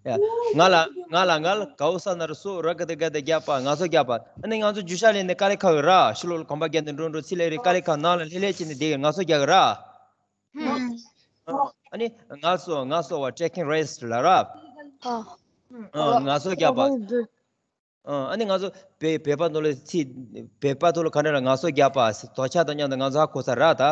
ཡ། ང་ལ་ང་ལ་ངལ་གའུ་ས་ན་རུ་སོ་ར་ཀི་ཏི་ཀ་ཏི་རྒྱབ་པ། ང་ཚོ་རྒྱབ་པ། ཨ་ནི་ང་ཚོ་རྒྱུག་ཤ་ལོན་ནས་དཀའ་ལས་ཁག་གི་ར། ཕྱི་ལོགས་ལ་གོམ་པ་བརྒྱབ་ནས་འགྲོ་འགྲོ་ཚི་ལེ་རེད། དཀའ་ལས་ཁག་ནང་ལ་ལྷེ་ལྷེ་བྱས་ནས་བསྡད་ཀྱི་ང་ཚོ་རྒྱག་གི་ར། ཨ་ནི་ངལ་གསོ་ངལ་གསོ་བ་ཊེ་ཀིང་རེ་སི་ཊི་ལབ་ར། ཨ། ཨ། ངལ་གསོ་རྒྱག་པ། ཨ། ཨ་ནི་ང་ཚོ་བོད་བོད་པ་ནོར་ལ་ཚིག་བོད་པ་ཐོག་ལ་ག་འདྲ་ལ་ངལ་གསོ་རྒྱག་པ་དོ་ཆ་དང་མཉམ་དུ་ང་ཚོ་ཧ་གོ་ས་ར་ད།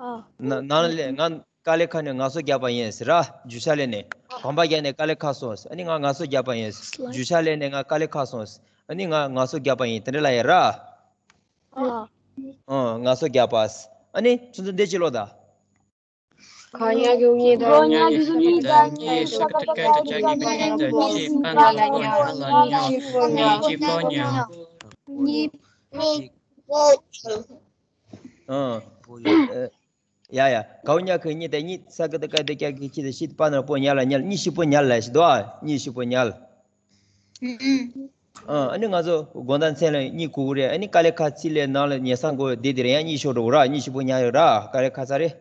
ཨ། ན་ནང་ལས་ང་དཀའ་ལས་ཁག་ནས་ངལ་གསོ་རྒྱག་པ་ཡིན་ཟེར་ར། རྒྱུག་ཤ་ལོན་ནས་གོམ་པ་རྒྱག་ནས་དཀའ་ལས་ཁག་སོང་ཟེར། ཨ་ནི་ང་ངལ་གསོ་རྒྱག་པ་ཡིན་ཟེར། རྒྱུག་ཤ་ལོན་ནས་ང་དཀའ་ལས་ཁག་སོང་ཟེར། ཨ་ནི་ང་ངལ་གསོ་རྒྱག་པ་ཡིན་དེ་འདྲ་ལབ་ཡ་ར། ཨ། ཨ། ངལ་གསོ་རྒྱག་པ་ཟེར། ཨ་ནི་ཁྱོད་ཚོ་འདི་ཅི་ལོ་ད། གོ་ཉག་གི་གཉིས་དང་གོ་ཉག་གི་གཉིས་དང་གཉིས་ཤ་ཀ་ཏ་ཀ་ཏ་ཀ་ཏ་ཀ་ཏ་གཉིས་ང་ལ་ཉག་གཉིས་ཤི་པོ་ཉག་གཉིས་ཤི་པོ་ཉག་གཉིས་ཤི་པོ་ཉག་ཨ། ཡ་ཡ། གའུ་ཉག་གི་གཉིས་དང་གཉིས་ས་ཀ་ཏ་ཀ་ཏ་ཀ་གི་གཅིག་དང་ཤི་པ་ན་པོ་ཉག་ལ་ཉག་གཉིས་ཤི་པོ་ཉག་ལ་ཞིག་དོ། གཉིས་ཤི་པོ་ཉག་ཨ། ཨ་ནི་ང་ཚོ་དགོང་དག་མཚན་ལ་གཉིད་ཁུག་གི་རེད། ཨ་ནི་དཀའ་ལས་ཁག་ཚིག་ལས་ནང་ལ་ཉལ་ས་འགོ་བདེ་དེ་རེད། ཡང་གཉིད་ཤོར་འགྲོ་གི་ར། གཉིད་ཤི་པོ་ཉག་ཡོད་ར། དཀའ་ལས་ཁག་ཚ་རེད།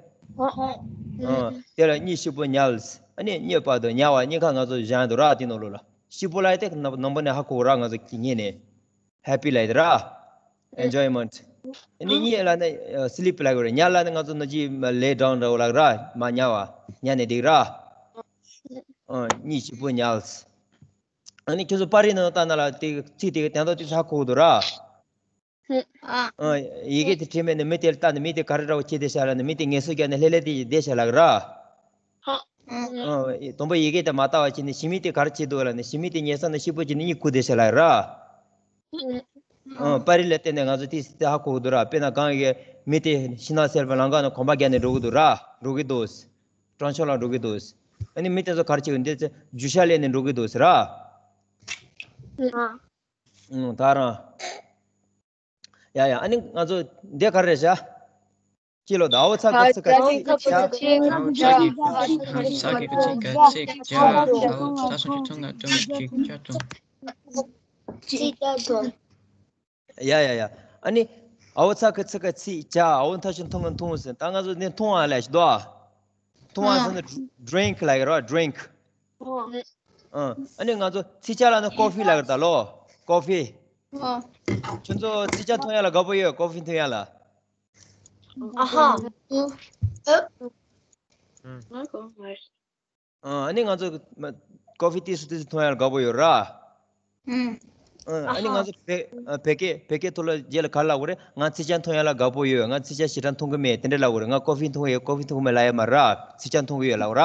ཨ། དེ་ལ་གཉིད་ཤི་པོ་ཉག་ཨ་ནི་གཉིད་བར་དུ་ཉལ་བ་གཉིད་ཁ་ང་ཚོ་བཞག་འདུག་ར། དེ་ནང་ལོགས་ལ་ཤི་པོ་ལ་དེ་ནང་པ་ནས་ཧ་གོ་གི་ར། ང་ཚོ་གཉིད་ནས་ཧེ་པི་ལ་དེ་ར། ཨེན་ཇོའི་མེན་ཊི། ཨ་ནི་གཉིད་ལ་ནི་སི་ལིབ་ལ་གོ་རེད། ཉལ་ལ་ནི་ང་ཚོ་ནི་ཅི་ལེ་ཌའུན་འདྲ་བོ་ལ་ར། མ་ཉལ་བ་ཉལ་ནས་འདུག་ར། ཨ། གཉིད་ཤི་པོ་ཉག་ཨ་ནི་ཁྱོད་ཚོ་པར་རིས་ནང་ལྟ་ན་ལ་དེ་ཚིག་དེ་གི་དོན་དག་དེ་ཚ་ཁུག་འདུག་ར། ཨ། ཡི་གེ་དེ་བྲིས་མེད་ནི་མི་དེ་ལ་ལྟ་ནི་མི་དེ་ག་རེ་འདྲ་བོ་བྱེད་བསྡད་ཤག་ལ་ནི་མི་དེ་ངལ་གསོ་རྒྱག་ནི་ལྷེ་ལྷེ་དེ་བྱས་བསྡད་ཤག་ལ་ར། ཨ། དང་པོ་ཡི་གེ་དེ་མ་ལྟ་བ་བྱས་ནི་ཞི་མི་དེ་ག་རེ་བྱེད་འདུག་ལ་ནི་ཞི་མི་དེ་ཉལ་ས་ནི་ཤི་པོ་བྱས་ནི་གཉིད་ཁུག་བསྡད་ཤག་ལ་ར། ཨ། པར་རིས་ལ་བལྟས་ནས་ང་ཚོ་དེ་དེ་ཧ་གོ་གི་འདུག་ར། དཔེར་ན་གང་གི་མི་དེ་ཤིང་ནགས་སེར་པོའི་ལམ་ཁ་ནས་གོམ་པ་བརྒྱབ་ནས་འགྲོ་གི་འདུག་ར། འགྲོ་གི་འདུག་དྲང་ཕྱོགས་ལ་འགྲོ་གི་འདུག་ཨ་ནི་མི་དེ་ཚོ་ག་རེ་བྱེད་ཀྱི་འདི་ཚོ་རྒྱུ་ཤ་ལས་ནས་འགྲོ་གི་འདུག་ཟེར་ར། ཨང་། ད་རང་། ཡ་ཡ། ཨ་ནི་ང་ཚོ་འདི་ག་རེ་རེད་ཤག་ཅི་ལོ་ད། ཨའོ་ཚ་གི་ཚི་ག་ཚི་ཇ། ཨའོ་ཚ་གི་ག་ཚི་ག་ཚི་ཇ། ཨའོ་ཚ་སུ་ཆུ་ཚང་ག་ཏུང་ཅིག་ཇ་ཏུང་། ཅིག་ཅ་ཏུང་། ཡ་ཡ་ཡ། ཨ་ནི་ཨའོ་ཚ་གི་ཚི་ག་ཚི་ཇ། ཨའོ་ཐ་ཤི་ཐུང་ག་ཐུང་ཟེར། ད་ང་ཚོ་ནི་འཐུང་བ་ལས་ཤི་དོ། འཐུང་བ་ཟེར་ན་ཌི་རིང་ལ་ཡོད་ར། ཌི་རིང་། ཨ་ནི་ང་ཚོ་ཚི་ཇ་ལ་ནི་ཀོ་ཕི་ལ་ཡོད་ད་ལོ། ཀོ་ཕི། ཁྱོད་ཚོ་ཚི་ཇ་འཐུང་ཡ་ལ་དགའ་པོ་ཡོད། ཀོ་ཕི་འཐུང་ཡ་ལ། ཨ་ཧ། ཨ་ནི་ང་ཚོ་མ་ཀོ་ཕི་ཏིས་སུ་ཏིས་སུ་འཐུང་ཡ་ལ་དགའ་པོ་ཡོད་ར། ཨ་ནི་ང་ཚོ་བེ་བེ་ཀེ་བེ་ཀེ་ཐུ་ལ་རྗེས་ལ་ག་རེ་ལབ་དགོས་རེད། ང་ཚི་ཇ་འཐུང་ཡ་ལ་དགའ་པོ་ཡོད། ང་ཚི་ཇ་ཞེ་དྲག་འཐུང་གི་མེད། དེ་འདྲ་ལབ་དགོས་རེད། ང་ཀོ་ཕི་འཐུང་གི་ཡོད། ཀོ་ཕི་འཐུང་གི་མེད་ལབ་ཡ་མ་ར། ཚི་ཇ་འཐུང་གི་ཡོད་ལབ་ར།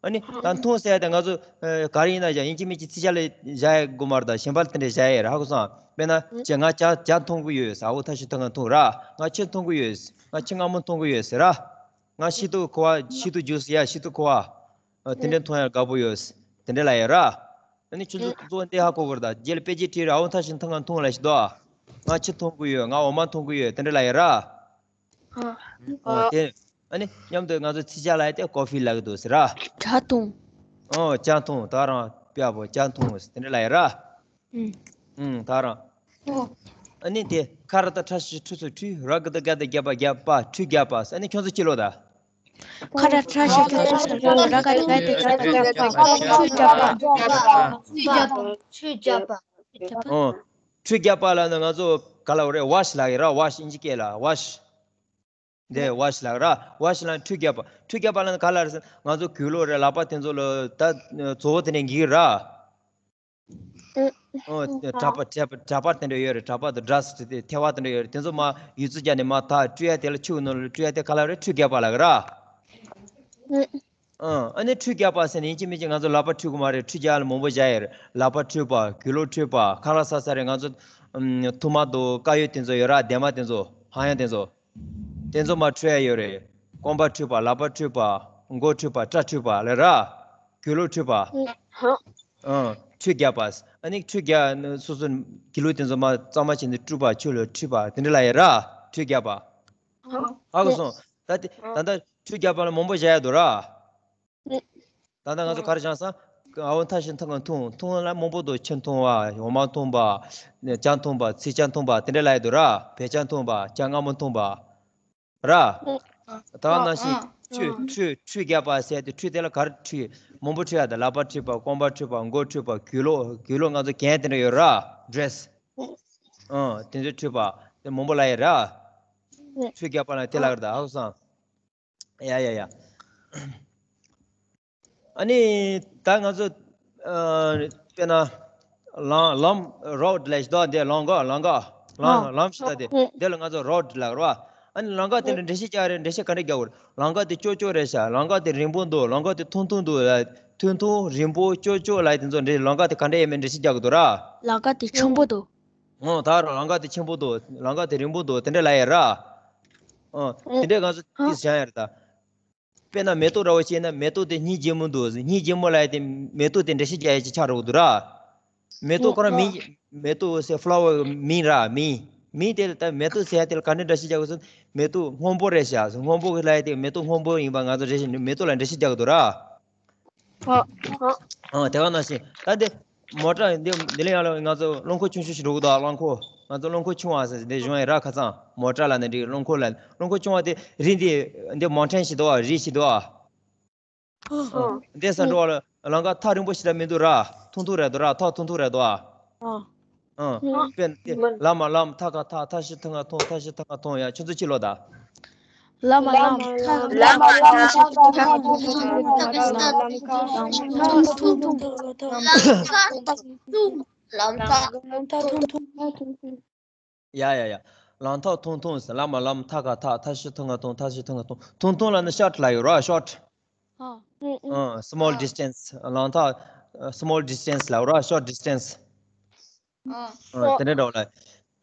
ཨ་ནི་ད་འཐུང་ཟེར་ཡ་དེ་ང་ཚོ་ག་རེ་ཡིན་ན་བཞག་ཡིན་གཅིག་མིན་གཅིག་ཚི་ཇ་ལ་བཞག་ཡ་དགོས་མ་རེད། ད་གཞན་པ་ལ་དེ་འདྲ་བཞག་ཡ་རེད། ཧ་གོ་སོང་། དཔེར་ན་ཅེ་ང་ཇ་ཇ་འཐུང་གི་ཡོད་ཟེར། ཨའོ་ཐ་ཤི་ཐང་ག་འཐུང་ར། ང་ཕྱེ་འཐུང་གི་ཡོད། ང་ཕྱེ་མངར་མོ་འཐུང་གི་ཡོད་ཟེར་ར། ང་ཤི་ཏུ་ཁོ་བ་ཤི་ཏུ་ཇུས་ཡ་ཤི་ཏུ་ཁོ་བ། ཨ། དེ་འདྲ་འཐུང་ཡ་དགའ་པོ་ཡོད། དེ་འདྲ་ལབ་ཡ་ར། ཨ་ནི་ཁྱོད་ཚོ་གཙོ་བོ་འདི་ཧ་གོ་དགོས་རེད། ད་རྗེས་ལ་དཔེ་ཆ་ཁྲིད་ར། ཨའོ་ཐ་ཤི་ཐང་ག་འཐུང་ལབ་ཤི་དོ། ང་ཕྱེ་འཐུང་གི་ཡོད། ང་འོ་མ་འཐུང་གི་ཡོད། དེ་འདྲ་ལབ་ཡ་ར། ཨ། ཨོ་དེ། ཨ་ནི་མཉམ་དུ་ང་ཚོ་ཚི་ཇ་ལབ་ཡ་དེ་ཀོ་ཕི་ལབ་གི་འདུག་ཟེར་ར། ཇ་འཐུང་། ཨོ་ཇ་འཐུང་། ད་རང་དཔེ་ཡག་པོ་ཇ་འཐུང་ཟེར་དེ་འདྲ་ལབ་ཡ་ར། ཨུམ། ཨུམ། ད་རང་། ཨོ། ཨ་ནི་དེ་ཁ་ར་ཏ་ཁྲ་ཤི་ཁྲུ་ཚུ་ཁྲུ། ར་གི་ཏ་ག་ཏ་རྒྱ་པ་རྒྱ་པ། ཁྲུ་རྒྱ་པ། ཨ་ནི་ཁྱོད་ཚོ་ཅི་ལོ་ད། ཁ་ར་ཏ་ཁྲ་ཤི་ཁྲུ་ཚུ་ཁྲུ། ར་ག་ཏ་ག་ཏ་རྒྱ་པ་རྒྱ་པ། ཁྲུ་རྒྱ་པ། ཁྲུ་རྒྱ་པ། ཨོ། ཁྲུ་རྒྱ་པ་ལ་ནི་ང་ཚོ་ག་ལ་འོ་རེད། ཝ་ཤི་ལ་ཡི་ར། ཝ་ཤི་ཨིན་ཇི་སྐད་ལ་ཝ་ཤི། འདི་ཝ་ཤི་ལ་ར། ཝ་ཤི་ལ་ཁྲུ་རྒྱ་པ། ཁྲུ་རྒྱ་པ་ལ་ག་ལ་རེད་ཟེར། ང་ཚོ་གུས་ལོ་རེད། ལག་པ་དེ་ཚོ་ལ་ད་ཨ་བཙོ་བོ་དེ་ནས་འགིག་ར། ཨོ། ཨོ་དྲ་པ་དྲ་པ་དྲ་པ་དེ་འདྲ་ཡོད་རེད། དྲ་པ་དང་འདྲ་སི་དེ་ཐལ་བ་དེ་འདྲ་ཡོད་རེད། དེ་ཚོ་མ་ཡུ་ཙི་རྒྱ་ནས་མ་ཐག་བཀྲུ་ཡ་དེ་ལ་ཆུ་ནང་ལ་བཀྲུ་ཡ་དེ་ག་ལ་རེད། ཁྲུ་རྒྱ་པ་ལ་ར། ཨ་ནི་ཁྲུ་རྒྱ་པ་ཟེར་ནས་ཡིན་གཅིག་མིན་གཅིག་ང་ཚོ་ལག་པ་འཁྲུ་གི་མ་རེད། ཁྲུ་རྒྱ་ལ་མང་པོ་བཞག་ཡོད་རེད། ལག་པ་འཁྲུ་བ། གུས་ལོ་འཁྲུ་བ། ཁ་ལག་ཟ་ས་རེད། ང་ཚོ་ཐུར་མ་དང་དཀར་ཡོལ་དེ་ཚོ་ཡོད་ར། སྡེར་མ་དེ་ཚོ། ཧ་ཡང་དེ་ཚོ། དེ་ཚོ་མ་འཁྲུ་ཡ་ཡོད་རེད། རྐང་པ་འཁྲུ་བ། ལག་པ་འཁྲུ་བ། མགོ་འཁྲུ་བ། སྐྲ་འཁྲུ་བ་ལ་ར། གུས་ལོ་འཁྲུ་བ། ཧ། ཨ། ཁྲུ་རྒྱ་པ། ཨ་ནི་ཁྲུ་རྒྱ་ནི་སོ་སོ་གུས་ལོ་དེ་ཚོ་མ་གཙང་མ་བྱས་ནས་བཀྲུ་བ། ཆུ་ལ་འཁྲུ་བ་དེ་འདྲ་ལ་ཡ་ར། ཁྲུ་རྒྱ་པ། ཧ་གོ་སོང་། ད་དེ་ད་ལྟ་ཁྲུ་རྒྱ་པ་ལ་མང་པོ་བཞག་ཡ་འདུག་ར། ད་ལྟ་ང་ཚོ་ག་རེ་བྱས་སོང་། ཨ་བོ་ཐ་ཤི་ཐང་ག་འཐུང་འཐུང་ལ་མང་པོ་འདུག་ཕྱེ་འཐུང་བ། འོ་མ་འཐུང་བ། ཇ་འཐུང་བ། ཚི་ཇ་འཐུང་བ་དེ་འདྲ་ལ་ཡ་འདུག་ར། བལ་ཇ་འཐུང་བ། ཇ་མངར་མོ་འཐུང་བ། ར། ད་ནང་བཞིན་ཁྲུ་ཁྲུ་ཁྲུ་རྒྱ་པ་ཟེར་དེ་ཁྲུ་དེ་ལ་ག་རེ་ཁྲུ་མང་པོ་ཁྲུ་ཡ་ད། ལག་པ་ཁྲུ་བ། རྐང་པ་ཁྲུ་བ། མགོ་ཁྲུ་བ། གུས་ལོ་གུས་ལོ་ང་ཚོ་གྱོན་དེ་འདྲ་ཡོད་ར། ཌི་རེ་སི། ཨ་དེ་ཚོ་ཁྲུ་བ་དེ་མང་པོ་ལ་ཡ་ར། ཁྲུ་རྒྱ་པ་ལ་དེ་ལ་ར་ད་ཧ་གོ་སོང་། ཡ་ཡ་ཡ། ཨ་ནི་ད་ང་ཚོ་ཨ་དཔེར་ན་ལམ་ལམ་རོ་ཌི་ལབ་ཤི་དོ། འདི་ལམ་ཀ་ལམ་ཀ་ལམ་ལམ་ཤི་ད་དེ། འདི་ལ་ང་ཚོ་རོ་ཌི་ལབ་ར། ཨ་ནི་ལམ་ཀ་དེ་འདྲ་འགྲེལ་བཤད་རྒྱག་རེད། འགྲེལ་བཤད་ག་འདྲ་རྒྱག་དགོས་རེད། ལམ་ཀ་དེ་ཀྱོག་ཀྱོག་རེད་ཤག་ལམ་ཀ་དེ་རིང་པོ་འདུག་ལམ་ཀ་དེ་ཐུང་ཐུང་འདུག་ཐུང་ཐུང་རིང་པོ་ཀྱོག་ཀྱོག་ལབ་དེ་ཚོ་འདྲ། ལམ་ཀ་དེ་ག་འདྲ་ཡིན་མིན་འགྲེལ་བཤད་རྒྱག་གི་འདུག་ར། ལམ་ཀ་དེ་ཆེན་པོ་འདུག་ཨོ་ད་ར་ལམ་ཀ་དེ་ཆེན་པོ་འདུག་ལམ་ཀ་དེ་རིང་པོ་འདུག་དེ་འདྲ་ལབ་ཡ་ར། ཨོ་དེ་འདྲ་ང་ཚོ་དེ་བཞག་ཡ་རེད་ད། དཔེར་ན་མེ་ཏོག་འདྲ་བོ་བྱས་ན་མེ་ཏོག་དེ་སྙིང་རྗེ་མོ་འདུག་སྙིང་རྗེ་མོ་ལབ་ཡ་དེ་མེ་ཏོག་དེ་འགྲེལ་བཤད་རྒྱག་ཡ་ཅིག་ཆགས་འགྲོ་གི་འདུག་ར། མེ་ཏོག་ཁོ་རང་མིང་མེ་ཏོག་ཟེར་ཕ་ལ་ཝར་མིང་ར། མིང་མིང་དེ་ལ་ད་མེ་ཏོག་ཟེར་ཡ་དེ་ལ་ག་འདྲ་འགྲེལ་བཤད་རྒྱག་དགོས་ཟེར་ན། མེ་ཏོག་སྔོན་པོ་རེད་ཤག་སྔོན་པོ་གི་ལབ་ཡ་དེ་མེ་ཏོག་སྔོན་པོ་ཡིན་པ་ང་ཚོ་འགྲེལ་བཤད་མེ་ཏོག་ལ་འགྲེལ་བཤད་རྒྱག་གི་འདུག་ར། ཨོ། ཨོ། དེ་ག་ནང་བཞིན་ད་འདི་མོ་ཊ་འདི་འདི་ལ་ཡང་ལ་ང་ཚོ་རླངས་འཁོར་ཆུང་ཆུང་ཞིག་འགྲོ་གི་འདུག་རླངས་འཁོར། ང་ཚོ་རླངས་འཁོར་ཆུང་བ་ཟེར་འདི་གཞུང་ཡིན་ར། ཁ་སང་མོ་ཊ་ལ་ནི་འགྲིག་རླངས་འཁོར་ལ། རླངས་འཁོར་ཆུང་བ་དེ་རིང་དེ་འདི་མོན་ཊེན་ཞིག་འདུག་རི་ཞིག་འདུག་ཨོ། འདི་ས་འགྲོ་བ་ལ་ལམ་ཀ་ཐག་རིང་པོ་ཞིག་ལ་མི་འདུག་ར། ཐུང་ཐུང་རེད་འདུག་ར། ཐག་ཐུང་ཐུང་རེད་འདུག་ཨ། ཨོ། ཨོ། དཔེར་ན་དེ་ལམ་མ་ལམ་ཐག་ཁ་ཐག་ཐག་ཤི་ཐང་ང་ཐུང་། ཐག་ཤི་ཐང་ང་ཐུང་ཡ། ཁྱོད་ཚོ་ཅི་ལོ་ད། ལམ་མ་ལམ་ཐག་ལམ་མ་ལམ་ཐག་ཐག་ཐུང་ཐུང་། ལམ་ཐག་ཐུང་ཐུང་། ལམ་ཐག་ཐུང་ཐུང་། ལམ་ཐག་ཐུང་ཐུང་། ཡ་ཡ་ཡ། ལམ་ཐག་ཐུང་ཐུང་ཟེར། ལམ་མ་ལམ་ཐག་ཁ་ཐག་ཐག་ཤི་ཐང་ང་ཐུང་། ཐག་ཤི་ཐང་ང་ཐུང་། ཐུང་ཐུང་ལ་ནི་ཤོར་ཊི་ལབ་ཡོད་ར། ཤོར་ཊི། ཨ། ཨ། སི་མོལ་ཌི་སི་ཊེན་སི། ལམ་ཐག་ཨ་སི་མོལ་ཌི་སི་ཊེན་སི་ལབ་ར། ཤོར་ཊི་ཌི་སི་ཊེན་སི། ཨ། ཨ། དེ་འདྲ་འདྲ་བོ་ལ།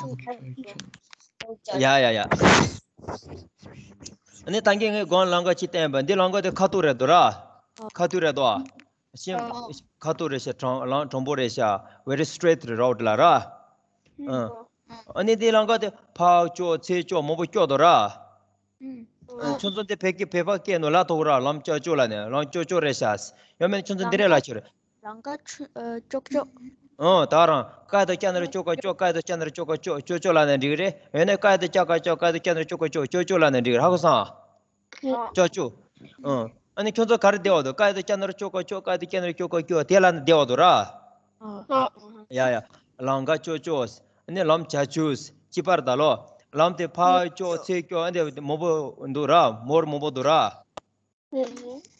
ཡ་ཡ་ཡ། ཨ་ནི་ད་གིན་ངས་གོང་ལམ་ཁ་གཅིག་བསྟན་པ་འདི་ལམ་ཁ་དེ་ཁ་ཐུག་རེད་འདུག་ར། ཁ་ཐུག་རེད་འདུག་ཤིང་ཁ་ཐུག་རེད་ཤག་དྲང་ལམ་དྲང་པོ་རེད་ཤག very straight road ལ་ར། ཨ་ནི་འདི་ལམ་ཁ་དེ་ཕར་ཀྱོག་ཚུར་ཀྱོག་མང་པོ་ཀྱོག་འདུག་ར། ཁྱོད་ཚོ་འདི་བོད་སྐད་བོད་པ་སྐད་ནང་ལབ་ཐུབ་ར། ལམ་ཀྱག་ཀྱོག་ལབ་ནས་ལམ་ཀྱོག་ཀྱོག་རེད་ཤག་ཡང་མིན་ཁྱོད་ཚོ་འདི་རེད་ལབ་ཆོག་རེད། ལམ་ཁ་ཆུ་ཨ་ཀྱོག་ཀྱོག་ཨོ་ད་རང་ཀ་དང་ཀྱ་ན་རོ་ཀྱོག་ཀ་ཀྱོག་ཀ་དང་ཀྱ་ན་རོ་ཀྱོག་ཀ་ཀྱོག་ཀྱོག་ཀྱོག་ལབ་ན་འགྲིག་རེད། ཡང་ན་ཀ་དང་ཀྱ་ཀ་ཀྱོག་ཀ་དང་ཀྱ་ན་རོ་ཀྱོག་ཀ་ཀྱོག་ཀྱོག་ཀྱོག་ལབ་ན་འགྲིག་རེད། ཧ་གོ་སོང་། ཀྱོག་ཀྱོག་ཨོ། ཨ་ནི་ཁྱོད་ཚོ་ག་རེ་བདེ་བ་འདུག་ཀ་དང་ཀྱ་ན་རོ་ཀྱོག་ཀ་ཀྱོག་ཀ་དང་ཀྱ་ན་རོ་ཀྱོག་ཀ་ཀྱོག་དེ་ལབ་ན་བདེ་བ་འདུག་ར། ཡ་ཡ། ལམ་ཁ་ཀྱོག་ཀྱོག་ཨ་ནི་ལམ་ཀྱག་ཀྱོག་གཅིག་པར་ད་ལོ། ལམ་དེ་ཕར་ཀྱོག་ཚུར་ཀྱོག་ཨ་འདི་མང་པོ་འདུག་ར། མོར་མང་པོ་འདུག་ར།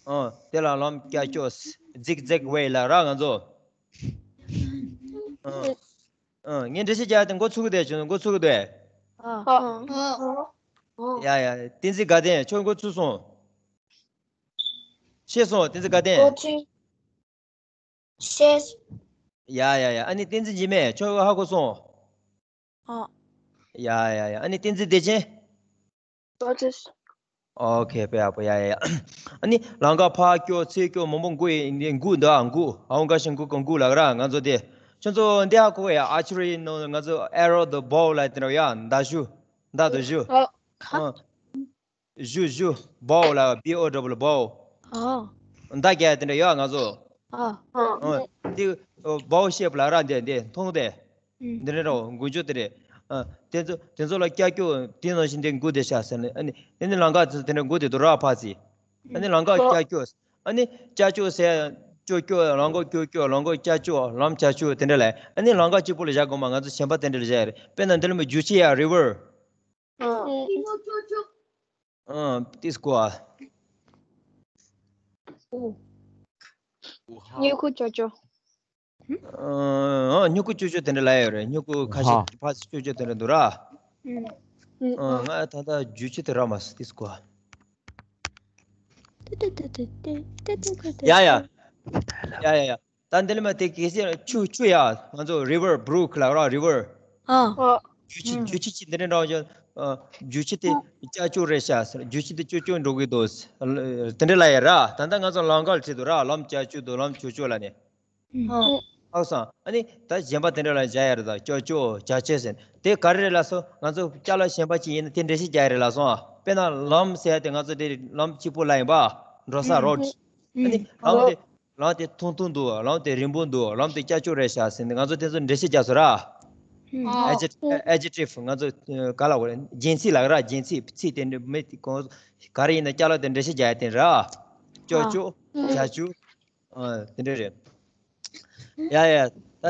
ཨ་དེ་ལ་ལམ་ཀྱག་ཀྱོག zigzag way ལབ་ར་ང་ཚོ། ཨ་ངས་འགྲེལ་བཤད་རྒྱག་དེ་འགོ་ཚུགས་ཀྱི་འདུག་འགོ་ཚུགས་ཀྱི་འདུག་ཡ་ཡ། བསྟན་འཛིན་དགའ་ལྡན་ཁྱོད་འགོ་ཚུགས་སོང་། ཤེས་སོང་བསྟན་འཛིན་དགའ་ལྡན། ཤེས། ཡ་ཡ་ཡ། ཨ་ནི་བསྟན་འཛིན་འཇིགས་མེད་ཁྱོད་ཧ་གོ་སོང་། ཨ། ཡ་ཡ་ཡ། ཨ་ནི་བསྟན་འཛིན་བདེ་ཆེན། ཨོ་ཙི། ཨོ་ཁེ་པེ་ཨ་པོ། ཡ་ཡ་ཡ། ཨ་ནི་ལམ་ཁ་ཕར་ཀྱོག་ཚུར་ཀྱོག་མང་པོ་འགུག་ཡིན་འདི་འགུག་འདུག་ཨ་འགུག་ཨའོ་འགའ་ཞིག་འགུག་ག་འགུག་ལབ་ར་ང་ཚོ་དེ། ཁྱོད་ཚོ་འདི་ཧ་གོ་ཡ། archery ནང་ང་ཚོ་arrow the bow ལ་དེ་འདྲ་ཡ་མདའ་གཞུ། མདའ་དང་གཞུ། ཨ། གཞུ་གཞུ། bow ལ་B O W bow། ཨ། མདའ་རྒྱག་དེ་འདྲ་ཡོད་ང་ཚོ། ཨ། ཨ། འདི་bow shape ལ་ར་འདི་འདི་མཐོང་དེ། འདི་རེད་རོ་འགུལ་སྐྱོད་དེ་རེད། ཨ། དེ་ཚོ་དེ་ཚོ་ལ་ཀྱག་ཀྱོག་དེ་ནང་བཞིན་དེ་འགུལ་དེ་ཤག་ཟེར་ནས། ཨ་ནི་དེ་ནི་ལམ་ཁ་དེ་ཚོ་དེ་འདྲ་འགུལ་དེ་འདུག་ར་ཕར་ཚུར། ཨ་ནི་ལམ་ཁ་ཀྱག་ཀྱོག་ཨ་ནི་ཀྱག་ཀྱོག་ཟེར། ཀྱོག་ཀྱོག་ལམ་ཁ་ཀྱོག་ཀྱོག་ལམ་ཁ་ཀྱག་ཀྱོག་ལམ་ཀྱག་ཀྱོག་དེ་འདྲ་ལ། ཨ་ནི་ལམ་ཁ་གཅིག་པོ་ལ་བཞག་དགོས་མ། ང་ཚོ་གཞན་པ་དེ་འདྲ་ལ་བཞག་རེད། དཔེར་ན་འདི་ལ་མི་རྒྱུག་ཆེ་ཡ་river། ཨ། ཏིས་ཀོ་ཨ། སྨྱུ་གུ་ཅོ་ཅོ། ཨ། སྨྱུ་གུ་ཅོ་ཅོ་དེ་འདྲ་ལབ་ཡོད་རེད། སྨྱུ་གུ་ཁ་ཤས་ཕར་ཅོ་ཅོ་དེ་འདྲ་འདུག་ར། ཨ། ང་ད་ལྟ་རྒྱུ་ཆ་དེ་རག་མ་སོང་། དེ་སྐོར། ཡ་ཡ། ཡ་ཡ་ཡ། ད་འདི་ལ་མ་དེ་གལ་སྲིད་ཆུ་ཆུ་ཡ། ང་ཚོ་river brook ལབ་ར། river། ཨ། རྒྱུ་ཆ་རྒྱུ་ཆ་ཅིག་འདི་འདྲ་འདྲ་བ། རྒྱུ་ཆ་དེ་ཅ་ཅོ་རེད་ཤག་ཟེར། རྒྱུ་ཆ་དེ་ཅོ་ཅོ་འགྲོ་གི་འདུག་ཟེར། དེ་འདྲ་ལབ་ཡ་ར། ད་ལྟ་ང་ཚོ་ལམ་ཁ་ལ་བྲིས་འདུག་ར། ལམ་ཅ་ཅོ་འདུག་ལམ་ཅོ་ཅོ་ལབ་ནས། ཨ། ཧ་གོ་སོང་། ཨ་ནི་ད་གཞན་པ་དེ་འདྲ་ལ་བཞག་ཡ་རེད། ད་ཅོ་ཅོ་ཅ་ཅེ་ཟེར། དེ་ག་རེ་རེད་ལབ་སོང་། ང་ཚོ་ཅ་ལག་གཞན་པ་ཅིག་ཡིན་ན་དེ་འགྲེལ་བཤད་རྒྱག་ཡ་རེད་ལབ་སོང་། དཔེར་ན་ལམ་ཟེར་ཡ་དེ་ང་ཚོ་དེ་ལམ་གཅིག་པོ་ལ་ཡིན་པ། འགྲོ་ས་road། ཨ་ནི་ལམ་དེ་ལམ་དེ་ཐུང་ཐུང་འདུག་ལམ་དེ་རིང་པོ་འདུག་ལམ་དེ་ཀྱག་ཀྱོག་རེད་ཤག་ཟེར་ནས་ང་ཚོ་དེ་ཚོ་འགྲེལ་བཤད་རྒྱག་སོང་ར། ཨ། adject- adjective ང་ཚོ་ག་ལ་གོ་རེད། རྒྱན་ཚིག་ལབ་ར། རྒྱན་ཚིག་ཚིག་དེ་འདྲ་མེད་དེ་གོང་ག་རེ་ཡིན་ན་ཅ་ལག་དེ་འགྲེལ་བཤད་རྒྱག་ཡ་དེ་ར། ཀྱག་ཀྱོག་ཅ་ཅོ། ཨ། དེ་འདྲ་རེད། ཡ་ཡ། ད་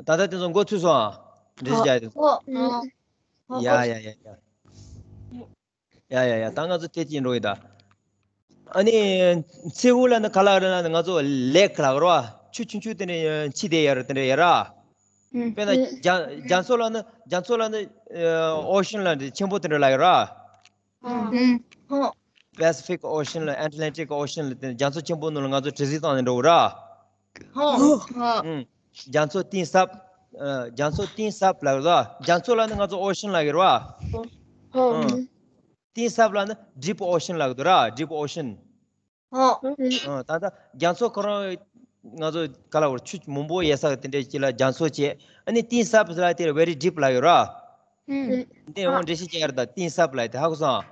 ད་ལྟ་དེ་ཚོ་མགོ་ཚོས་སོང་ཨ། འགྲེལ་བཤད་རྒྱག་ཡ་དེ་ཚོ། ཡ་ཡ་ཡ་ཡ། ཡ་ཡ་ཡ། ད་ང་ཚོ་དེ་ཅིག་འགྲོ་ཡི་ད། ཨ་ནི་མཚེའུ་ལབ་ན་ག་ལ་རེད་ན། ང་ཚོ་lake ལབ་ར། ཆུ་ཆུང་ཆུང་དེ་འདྲ་ཕྱི་དེ་ཡ་ར། དེ་འདྲ་ཡ་ར། དཔེར་ན་རྒྱ- རྒྱ་མཚོ་ལབ་ན། རྒྱ་མཚོ་ལབ་ན་ocean ལབ་ཆེན་པོ་དེ་འདྲ་ལབ་ཡ་ར། Pacific Ocean ལ། Atlantic Ocean ལ། དེ་རྒྱ་མཚོ་ཆེན་པོ་ནང་ལ་ང་ཚོ་དྲི་ཟིག་བཏང་ནས་འགྲོ་གི་ར། ཨ། རྒྱ་མཚོ་གཏིང་ཟབ། ཨ། རྒྱ་མཚོ་གཏིང་ཟབ་ལབ་ར། རྒྱ་མཚོ་ལབ་ན་ང་ཚོ་ocean ལབ་ཀྱི་ར། ཨ། གཏིང་ཟབ་ལབ་ན་deep ocean ལབ་ཀྱི་འདུག་ར། deep ocean། ཨ། ད་ལྟ་རྒྱ་མཚོ་ཁོ་རང་ང་ཚོ་ག་ལ་བར་ཆུ་མང་པོ་ཡོད་ས་དེ་འདྲ་ཅིག་ལ་རྒྱ་མཚོ་བྱས། ཨ་ནི་གཏིང་ཟབ་ལབ་དེ་very deep ལབ་ཡོད་ར། འདི་འོང་འགྲེལ་བཤད་རྒྱག་ཡ་རེད། ད་གཏིང་ཟབ་ལབ་དེ་ཧ་གོ་སོང་།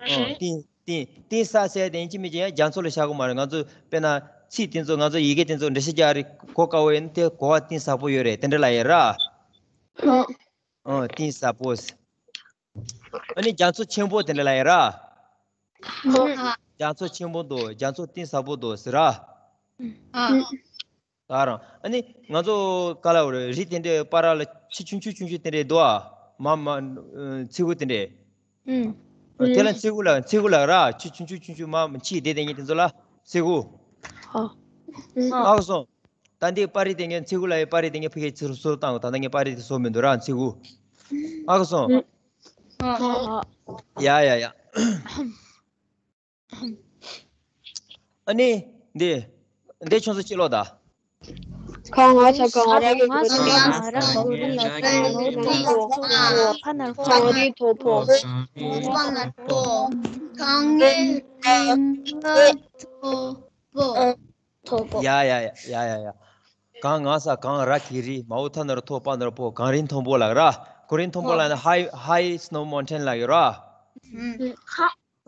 ཨ། གཏིང་གཏིང་གཏིང་ཟབ་ཟེར་དེ་ཡིན་གཅིག་མིན་གཅིག་ཡང་རྒྱ་མཚོ་ལ་བཞག་གི་མ་རེད། ང་ཚོ་དཔེར་ན་ཚིག་དེ་ཚོ། ང་ཚོ་ཡི་གེ་དེ་ཚོ་འགྲེལ་བཤད་རྒྱག་རེད། གོ་དཀའ་བོ་ཡིན་དེ། གོ་བ་གཏིང་ཟབ་པོ་ཡོད་རེད། དེ་འདྲ་ལབ་ཡ་ར། ཨ། གཏིང་ཟབ་པོ། ཨ་ནི་རྒྱ་མཚོ་ཆེན་པོ་དེ་འདྲ་ལབ་ཡ་ར། རྒྱ་མཚོ་ཆེན་པོ་འདུག་རྒྱ་མཚོ་གཏིང་ཟབ་པོ་འདུག་ཟེར་ར། ད་རང་ཨ་ནི་ང་ཚོ་ག་ལ་བར་རི་དེ་འདྲའི་བར་ལ་ཆུ་ཆུང་ཆུང་ཆུང་ཆུང་དེ་འདྲའི་འདུག་ཨ། མ་མ་མཚེའུ་དེ་འདྲའི། དེ་ལ་མཚེའུ་ལ། མཚེའུ་ལ་ར། ཆུ་ཆུང་ཆུང་ཆུང་ཆུང་མ་མ་ཕྱི་དེ་དེ་གཉིས་དེ་ཚོ་ལ་མཚེའུ། ཧ་གོ་སོང་། ད་འདི་པར་རིས་དེ་ངས་མཚེའུ་ལབ་ཡ། པར་རིས་དེ་ངས་ཕ་གིར་ཚུར་བཟོ་བཏང་གོ། ད་ལྟ་ངས་པར་རིས་དེ་བཟོ་མི་འདུག་ར། མཚེའུ། ཧ་གོ་སོང་། ཡ་ཡ་ཡ། ཨ་ནི་འདི་འདི་ཁྱོད་ཚོ་ཅི་ལོ་ད། གང་ང་ཚ་གང་ར་གི་གོ་ཆ། ཕ་ནར་ཕོ། གང་རི་ཐོ་ཕོ། གང་ངེ་རིང་ལ་ཐོ་ཕོ། ཐོ་ཕོ། ཡ་ཡ་ཡ་ཡ་ཡ། གང་ང་ས་གང་ར་གི་རི། མའོ་ཐ་ནར་ཐོ་པ་ནར་ཕོ། གངས་རི་མཐོན་པོ་ལབ་ར། གངས་རི་མཐོན་པོ་ལབ་ན་high high snow mountain ལབ་ཡོད་ར།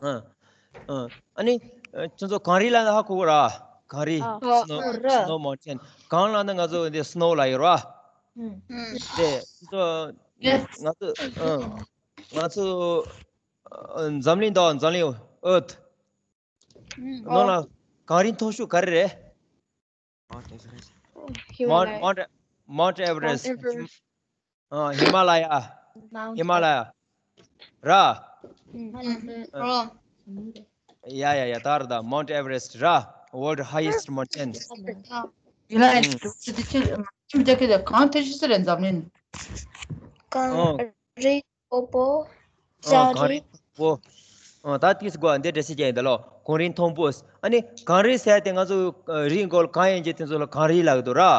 ཨ་ཨ་ཨ་ནི་ཁྱོད་ཚོ་གངས་རི་ལབ་ན་ཧ་གོ་གོ་ར། གངས་རི། snow snow mountain། གངས་ལབ་ན་ང་ཚོ་འདི་snow ལབ་ཡོད་ར། དེ་ཁྱོད་ཚོ་ང་ཚོ་ཨ་ང་ཚོ་ཨ་འཛམ་གླིང་དང་འཛམ་གླིང་འོད། ནང་ལ་གངས་རི་མཐོ་ཤོས་ག་རེ་རེད། Mount Mount Mount Everest. ཨ་ཧི་མ་ལ་ཡ། ཧི་མ་ལ་ཡ་ར། ཡ་ཡ་ཡ། ད་ར་ད་Mount Everest ར། World highest mountain. ཡིན་ན་ཡང་ཅི་ཅི་ཅི་ཅི་ཅི་གང་ཐེ་ཤི་སི་རེད་འཛམ་གླིང་། གངས་རི་མཐོན་པོ། ཨ་གངས་རི་མཐོན་པོ། ཨ་ད་ཏིས་གོ་འདི་འགྲེལ་བཤད་རྒྱག་ཡིན་ད་ལོ། གངས་རི་མཐོན་པོ། ཨ་ནི་གངས་རི་ཟེར་ཏེ་ང་ཚོ་རི་མགོ་ལ་གངས་ཡོད་མཁན་དེ་ཚོ་ལ་གངས་རི་ལབ་ཀྱི་འདུག་ར། ཨ་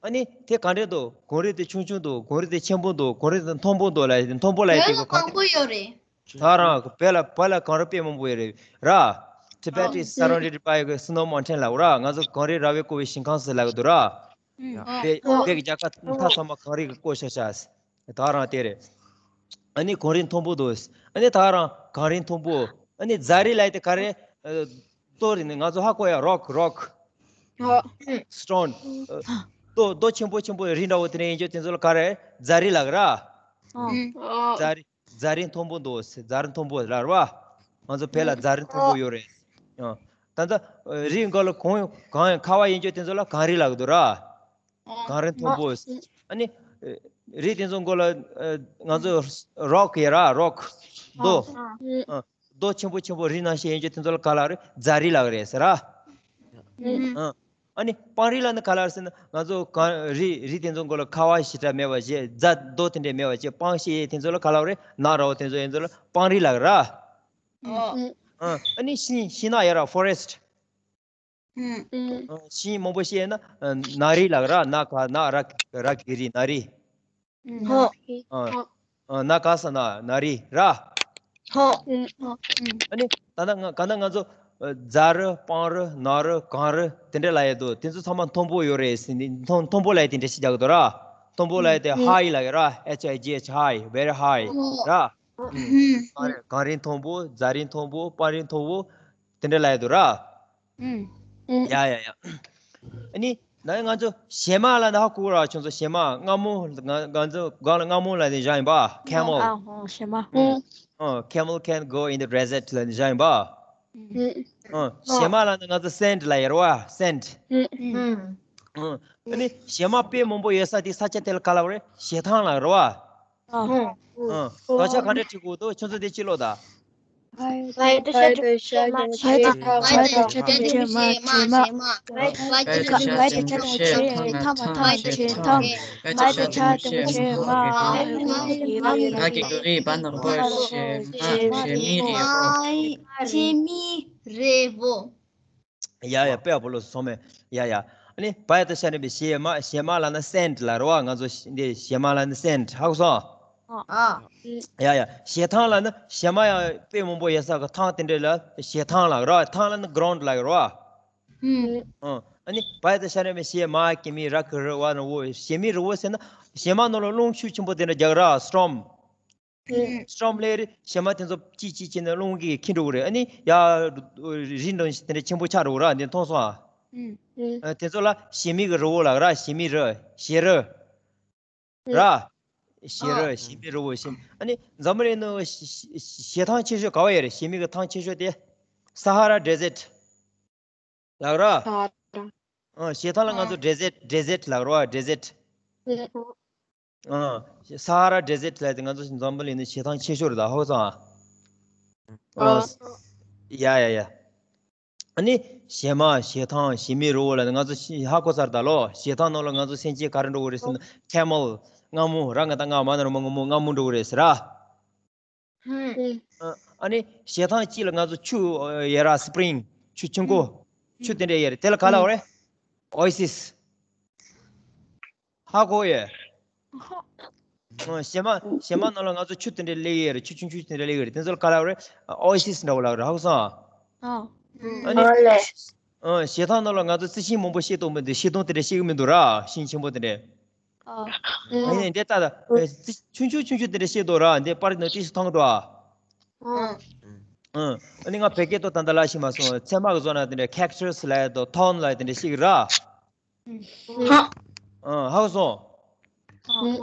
ཨ་ནི་དེ་ག་འདྲ་འདུག་གངས་རི་དེ་ཆུང་ཆུང་འདུག་གངས་རི་དེ་ཆེན་པོ་འདུག་གངས་རི་དེ་མཐོན་པོ་འདུག་ལབ་ཡ་དེ། མཐོན་པོ་ལབ་ཡ་དེ་གོ་གངས་རི་མཐོན་པོ་ཡོད་རེད། ད་རང་བོད་ལ་བོད་ལ་གངས་རི་དཔེ་མང་པོ་ཡོད་རེད་ར། Tibet is surrounded by snow mountain ལབ་ར། ང་ཚོ་གངས་རི་ར་བས་བསྐོར་བའི་ཞིང་ཁམས་ཟེར་ལབ་ཀྱི་འདུག་ར། བོད་བོད་ཀྱི་རྒྱལ་ཁབ་མཐའ་ཚང་མ་གངས་རི་གིས་བསྐོར་ཤག་ཤག་ད་རང་དེ་རེད། ཨ་ནི་གངས་རི་མཐོན་པོ་འདུག་ཨ་ནི་ད་རང་གངས་རི་མཐོན་པོ། ཨ་ནི་རྫ་རི་ལབ་ཡ་དེ་ག་རེ། ཨ་རྡོ་རེད་ནི། ང་ཚོ་ཧ་གོ་ཡ། rock rock stone. ཨ་རྡོ་རྡོ་ཆེན་པོ་ཆེན་པོ་རི་འདྲ་བོ་དེ་འདྲ་ཡིན་རྒྱུ་དེ་ཚོ་ལ་ག་རེ། རྫ་རི་ལབ་ཀྱི་ར། རྫ་རི། རྫ་རི་མཐོན་པོ་འདུག་རྫ་རི་མཐོན་པོ་ལབ་ར། ང་ཚོ་བོད་ལ་རྫ་རི་མཐོན་པོ་ཡོད་རེད། ཨ་ད་ལྟ་རི་མགོ་ལ་གངས་གངས་ཁ་བ་ཡིན་རྒྱུ་དེ་ཚོ་ལ་གངས་རི་ལབ་ཀྱི་འདུག་ར། གངས་རི་མཐོན་པོ། ཨ་ནི་རི་དེ་ཚོ་མགོ་ལ་ང་ཚོ་rock ཡོད་ར། rock རྡོ། ཨ་ རྡོ་ཆེན་པོ་ཆེན་པོ་རི་ནང་བཞིན་ཡིན་རྒྱུ་དེ་ཚོ་ལ་ག་ལབ་རེད། རྫ་རི་ལབ་རེད་ཟེར་ར། ཨ་ནི་སྤང་རི་ལབ་ན་ག་ལབ་རེད་ཟེར་ན། ང་ཚོ་གངས་རི་རི་དེ་ཚོ་མགོ་ལ་ཁ་བ་ཞེ་དྲག་མེད་པ་བྱས། རྫ་རྡོ་དེ་འདྲས་མེད་པ་བྱས། སྤང་ཞེས་དེ་ཚོ་ལ་ག་ལབ་རེད། ནགས་ར་བོ་དེ་ཚོ་ཡིན་ཚོ་ལ་སྤང་རི་ལབ་ར། ཨ་ནི་ཤིང་ཤིང་ནགས་ཡོད་ར། ཕོ་རེ་སི་ཊི། ཤིང་མང་པོ་ཤེས་ན་ནགས་རི་ལབ་ར། ནགས་ག་ནགས་ར་ར་གི་རི་ནགས་རི། ཨ་ནགས་ག་ས་ནགས་ནགས་རི་ར། ཨ་ནི་ད་ལྟ་ང་ག་ན་ང་ཚོ་རྫ་རི་སྤང་རི་ནགས་རི་གངས་རི་དེ་འདྲ་ལབ་ཡས་འདུག་དེ་ཚོ་ཚང་མ་མཐོན་པོ་ཡོད་རེད་ཟེར་ནས། མཐོན་མཐོན་པོ་ལབ་ཡས་དེ་འདྲ་ཞིག་རྒྱག་གི་འདུག་ར། མཐོན་པོ་ལབ་ཡས་དེ་ཧའི་ལབ་ཡས་ར། H I G H, high, very high ར། གངས་རི་མཐོན་པོ། རྫ་རི་མཐོན་པོ། སྤང་རི་མཐོན་པོ། དེ་འདྲ་ལབ་ཡས་འདུག་ར། ཡ་ཡ་ཡ། ཨ་ནི་ད་ང་ཚོ་བྱེ་མ་ལབ་ན་ཧ་གོ་ར། ཁྱོད་ཚོ་བྱེ་མ། རྔ་མོང་། ང་ང་ཚོ་སྒང་ལ་རྔ་མོང་ལབ་ནས་བཞག་ཡིན་པ། Camel. ཨ་ཧོ། བྱེ་མ། ཨ། Camel can't go in the desert ལབ་ནས་བཞག་ཡིན་པ། ཨ། བྱེ་མ་ལབ་ན་ང་ཚོ་སེན་ཌི་ལབ་ཡོད་རེད་པ། སེན་ཌི། ཨ་ནི་བྱེ་མ་དཔེ་མང་པོ་ཡོད་ས་དེ་ས་ཆ་དེ་ལ་ག་ལབ་རེད། བྱེ་ཐང་ལབ་རེད་པ། ཨ། ཨ། དོགས་ཆ་ག་འདྲ་བྲིས་དགོས་འདུག་ཁྱོད་ཚོ་དེ་ཅི་ལོ་ད། ཕའི་དང་ཤར་དང་བྱེ་མ། བྱེ་མ། བྱེ་མ། ཕའི་དང་ཤར་དང་བྱེ་མ། ཐང་། ཐང་། བྱེ་ཐང་། ཕའི་དང་ཤར་དང་བྱེ་མ། ང་གི་གུ་རི་བ་ནག་པོ། བྱེ་མ། བྱེ་མའི་རི་བོ། བྱེ་མའི་རི་བོ། ཡ་ཡ། དཔེ་ཡག་པོ་ལོ་སོང་མེད། ཡ་ཡ། ཨ་ནི་བ་ཡ་བཏགས་ཤ་འགྲེང་བུ་བྱེ་མ། བྱེ་མ་ལབ་ན་སེན་ཌི་ལབ་རེད་པ། ང་ཚོ་འདི་བྱེ་མ་ལབ་ན་སེན་ཌི། ཧ་གོ་སོང་། ཨ། ཡ་ཡ། བྱེ་ཐང་ལབ་ན་བྱེ་མ་ཡང་དཔེ་མང་པོ་ཡོད་ས་གི་ཐང་དེ་འདྲ་ལ་བྱེ་ཐང་ལབ་རེད་པ། ཐང་ལབ་ན་གྷི་རའུན་ཌི་ལབ་རེད་པ། ཨ་ནི་བ་ཡ་བཏགས་ཤ་འགྲེང་བུ་བྱེ་མ། གི་མི་ར་གི་རི་བ་ན་བོ། བྱེ་མའི་རི་བོ་ཟེར་ན་བྱེ་མ་ནང་ལ་རླུང་ཤུགས་ཆེན་པོ་དེ་འདྲ་རྒྱག་ར། སི་ཊོམ། སི་ཊོམ་ལབ་རེད། བྱེ་མ་དེ་ཚོ་ཅིག་ཅིག་བྱས་ནས་རླུང་གིས་འཁྱེར་འགྲོ་གི་རེད། ཨ་ནི་ཡ་རི་འདྲ་དེ་འདྲ་ཆེན་པོ་ཆགས་འགྲོ་གི་ར། འདི་མཐོང་སོང་ཨ། ཨ། དེ་ཚོ་ལ་བྱེ་མའི་གི་རི་བོ་ལབ་ར། བྱེ་མའི་རི། བྱེ་རི། ར། བྱེ་རི། བྱེ་མའི་རི་བོ། བྱེ། ཨ་ནི་འཛམ་བུ་གླིང་ནང་བྱེ་ཐང་ཆེ་ཤོས་ག་བ་ཡོད་རེད། བྱེ་མའི་གི་ཐང་ཆེ་ཤོས་དེ་ས་ཧ་ར་ཌེ་ཟེར་ཊི་ལབ་ར། ས་ཧ་ར། ཨ། བྱེ་ཐང་ལ་ང་ཚོ་ཌེ་ཟེར་ཊི། ཌེ་ཟེར་ཊི་ལབ་ར། ཌེ་ཟེར་ཊི། ཨ། ས་ཧ་ར་ཌེ་ཟེར་ཊི་ལབ་དེ་ང་ཚོ་འཛམ་བུ་གླིང་ནང་བྱེ་ཐང་ཆེ་ཤོས་རེད་ད། ཧ་གོ་སོང་ཨ། ཨ། ཡ་ཡ་ཡ། ཨ་ནི་བྱེ་མ། བྱེ་ཐང་། བྱེ་མའི་རི་བོ་ལབ་ནི་ང་ཚོ་ཤི་ཧ་གོ་ཚར་ད་ལོ། བྱེ་ཐང་ནང་ལ་ང་ཚོ་སེམས་ཅན་ག་རེ་འགྲོ་གི་རེད་ཟེར་ན། ཁེ་མལ། རྔ་མོང་། ར་ང་བཏགས་རྔ། མ་ན་རོ་མ་ང་མོ། རྔ་མོང་འགྲོ་གི་རེད་ཟེར་ར། ཨ་ནི་བྱེ་ཐང་གཅིག་ལ་ང་ཚོ་ཆུ་ཡོད་ར། སི་པི་རིང་། ཆུ་ཆུ་མགོ། ཆུ་དེ་འདྲ་ཡོད་རེད། དེ་ལ་ག་ལབ་རེད། ཨོ་ཨེ་སི་སི། ཧ་གོ་ཡས། ཨ། བྱེ་མ། བྱེ་མ་ནང་ལ་ང་ཚོ་ཆུ་དེ་འདྲ་སླེབས་ཡོད་རེད། ཆུ་ཆུང་ཆུང་དེ་འདྲ་སླེབས་ཡོད་རེད། དེ་ཚོ་ལ་ག་ལབ་རེད། ཨོ་ཨེ་སི་སི་འདྲ་བོ་ལབ་རེད། ཧ་གོ་སོང་ཨ། ཨ་ནི། ཨ། བྱེ་ཐང་ནང་ལ་ང་ཚོ་རྩི་ཤིང་མང་པོ་བཤད་ཐུབ་མི་འདུག་བཤད་སྟངས་དེ་འདྲ་བཤད་གི་མི་འདུག་ར། ཤིང་ཆེན་པོ་དེ་འདྲ། ཨ། ཨ་ནི་འདི་ལྟ་ད། ཨ། རྩི་ཆུང་ཆུང་ཆུང་ཆུང་དེ་འདྲ་བཤད་འདུག་ར། འདི་པར་ནང་ཏོག་ཙམ་མཐོང་འདུག་ཨ། ཨ། ཨ་ནི་ང་བོད་སྐད་ཐོག་ད་ལྟ་ལབ་ཤེས་མ་སོང་། ཚལ་མ་གི་བཟོ་ན་དེ་འདྲ་ཁེག་ཊས་ལབ་ཡས་དང་ཐོན་ལབ་ཡས་དེ་འདྲ་བཤད་གི་ར། ཧ། ཨ། ཧ་གོ་སོང་། ཧ།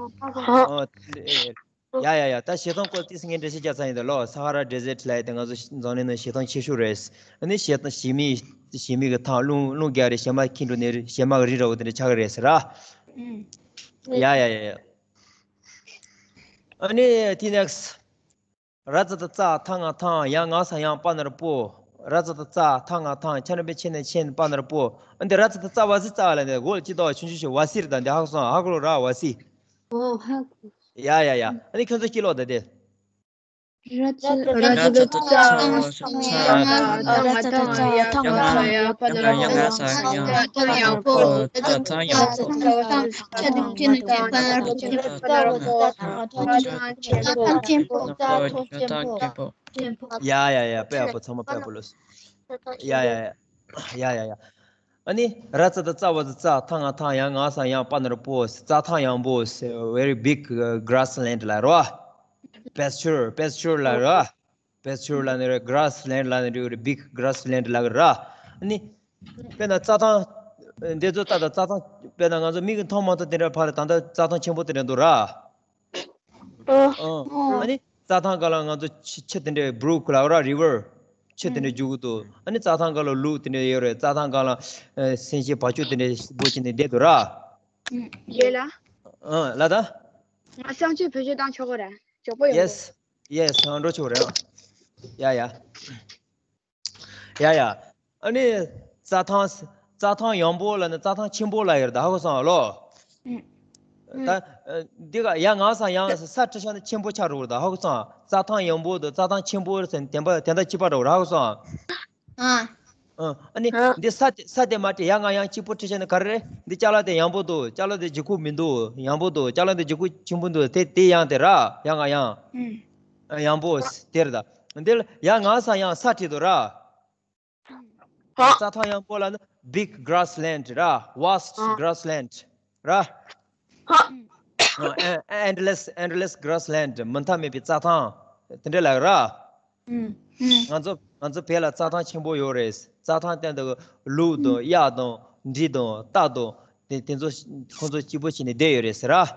ཨ། ཨ། ཡ་ཡ་ཡ། ད་བྱེ་ཐང་སྐོར་ཏོག་ཙམ་ངས་འགྲེལ་བཤད་རྒྱག་ཚར་ཡིན་ད་ལོ། ས་ཧ་ར་ཌེ་ཟེར་ཊི་ལབ་ཡས་དེ་ང་ཚོ་འཛམ་གླིང་ནང་བྱེ་ཐང་ཆེ་ཤོས་རེད། ཨ་ནི་བྱེ་ཐང་། བྱེ་མའི། བྱེ་མའི་གི་ཐང་། རླུང་རླུང་རྒྱག་རེད། བྱེ་མ་འཁྱེར་འགྲོ་ནི་རེད། བྱེ་མ་གི་རི་འདྲ་བོ་དེ་འདྲ་ཆགས་གི་རེད་ཟེར་ར། ཡ་ཡ་ཡ་ཡ། ཨ་ནི་དེ་ནེག་སི། ར་ཙ་བཏགས་རྩ། ཐ་ང་ཐང་། ཡ་ང་ས་ཡང་། པ་ན་རོ་པོ། ར་ཙ་བཏགས་རྩ། ཐ་ང་ཐང་། ཆ་འགྲེང་བུ་ཆེ་ན་ཆེན། པ་ན་རོ་པོ། ཨ། འདི་ར་ཙ་བཏགས་རྩ། བ་ཟི་ཙ་ལབ་ནས་གོ་ལ་ཅི་ཏོ་ཆུང་ཆུང་ཞིག་བ་སི་རེད་ད། འདི་ཧ་གོ་སོང་། ཧ་གོ་ལོ་ར། བ་སི། ཨོ་ཧ་གོ། ཡ་ཡ་ཡ། ཨ་ནི་ཁྱོད་ཚོ་སྐྱིད་ལོ་ད་དེ། ར་ཙ། ར་ཙ་བཏགས་རྩ། ཐ་ང་ཐང་། ཡ་ང་ས་ཡང་། པ་ན་རོ་པོ། ཆ་འགྲེང་བུ་ཆེ་ན་ཆེན། པ་ན་རོ་པོ། ཡ་ཡ་ཡ། དཔེ་ཡག་པོ། ཚང་མ་དཔེ་ཡག་པོ་ལོས། ཡ་ཡ་ཡ། ཡ་ཡ་ཡ། ཨ་ནི་ར་ཙ་བཏགས་རྩ། བ་ཟི་ཙ། ཐ་ང་ཐང་། ཡ་ང་ས་ཡང་། པ་ན་རོ་པོ། རྩྭ་ཐང་ཡངས་པོ། Very big, uh, grassland ལབ་རེད་པ། Pasture, pasture ལབ་རེད་པ། Pasture ལབ་ནི་རེད། Grassland ལབ་ནི་རེད། Big grassland ལབ་གི་རེད་པ། ཨ་ནི་དཔེར་ན་རྩྭ་ཐང་། འདི་ཚོ་ལྟ་དང་། རྩྭ་ཐང་དཔེར་ན་ང་ཚོ་མིག་གིས་མཐོང་མ་ཐུབ་དེ་འདྲ། ཕར་ད་ལྟ་རྩྭ་ཐང་ཆེན་པོ་དེ་འདྲ་འདུག་ར། ཨ། ཨ་ནི་རྩྭ་ཐང་སྒང་ལ་ང་ཚོ་ཆུ་ཆུ་དེ་འདྲའི་བྷུ་རུག་ལབ་ར། རི་ཝར། ཆུ་དེ་འདྲ་རྒྱུག་གི་འདུག་ཨ་ནི་རྩྭ་ཐང་སྒང་ལ་ལུད་དེ་འདྲ་ཡོད་རེད། རྩྭ་ཐང་སྒང་ལ་ཨ་སེམས་ཅན་བ་ཕྱུགས་དེ་འདྲ་སྤོ་བྱས་ནས་བསྡད་འདུག་ར། རེད་ལ། ཨ་ལ་ད། ང་བསམ་ཚུལ་བེད་སྤྱོད་བཏང་ཆོག་གི་རེད། མགྱོགས་པོ་ཡོང་གི། Yes, yes. ཨ། འགྲོ་ཆོག་རེད། ཨ། ཡ་ཡ། ཡ་ཡ། ཨ་ནི་རྩྭ་ཐང་རྩྭ་ཐང་ཡངས་པོ་ལ་ནི་རྩྭ་ཐང་ཆེན་པོ་ལ་ཡོད་རེད་ད། ཧ་གོ་སོང་ཨ་ལོ། ཨུ། ད་ཨ་འདི་ག་ཡ་ང་ས་ཡང་ས་ཁྲི་ཤ་ནི་ཆེན་པོ་ཆགས་འགྲོ་གི་རེད་ད། ཧ་གོ་སོང་ཨ། རྩྭ་ཐང་ཡངས་པོ་དང་རྩྭ་ཐང་ཆེན་པོ་ཟེར་ནས་བདེན་པ་དེ་འདྲ་གཅིག་པ་འགྲོ་གི་རེད། ཧ་གོ་སོང་ཨ། ཨ། ཨ་ནི་ཨ། འདི་ས་དེ་ས་དེ་མ་དྲིས། ཡ་ང་ཡང་གཅིག་པོ་དྲིས་བྱས་ནས་ག་རེ་རེད། འདི་ཅ་ལག་དེ་ཡངས་པོ་འདུག་ཅ་ལག་དེ་ལྗིད་ཁོག་མི་འདུག་ཡངས་པོ་འདུག་ཅ་ལག་དེ་ལྗིད་ཁོག་ཆེན་པོ་འདུག་དེ་དེ་ཡང་དེ་ར། ཡ་ང་ཡང་ཨུ། ཨ། ཡངས་པོ་དེ་རེད་ད། འདི་ལ་ཡ་ང་ས་ཡང་ས་དྲིས་འདུག་ར། ཧ། རྩྭ་ཐང་ཡངས་པོ་ལ་ནི་big grassland ར། vast ཨ། grassland ར། ཧ། ཨ། ཨེ་endless endless grassland མུ་མཐའ་མེད་པའི་རྩྭ་ཐང་དེ་འདྲ་ལབ་ར། ཨུ། ཨུ། ང་ཚོ་ང་ཚོ་བོད་ལ་རྩྭ་ཐང་ཆེན་པོ་ཡོད་རེད། རྩྭ་ཐང་སྟེང་དུ་ལུག་དང་གཡག་དང་འབྲི་དང་རྟ་དང་དེ་དེ་ཚོ་ཁོང་ཚོ་སྐྱིད་པོ་བྱས་ནས་བསྡད་ཡོད་རེད་ཟེར་ར། ཨུ།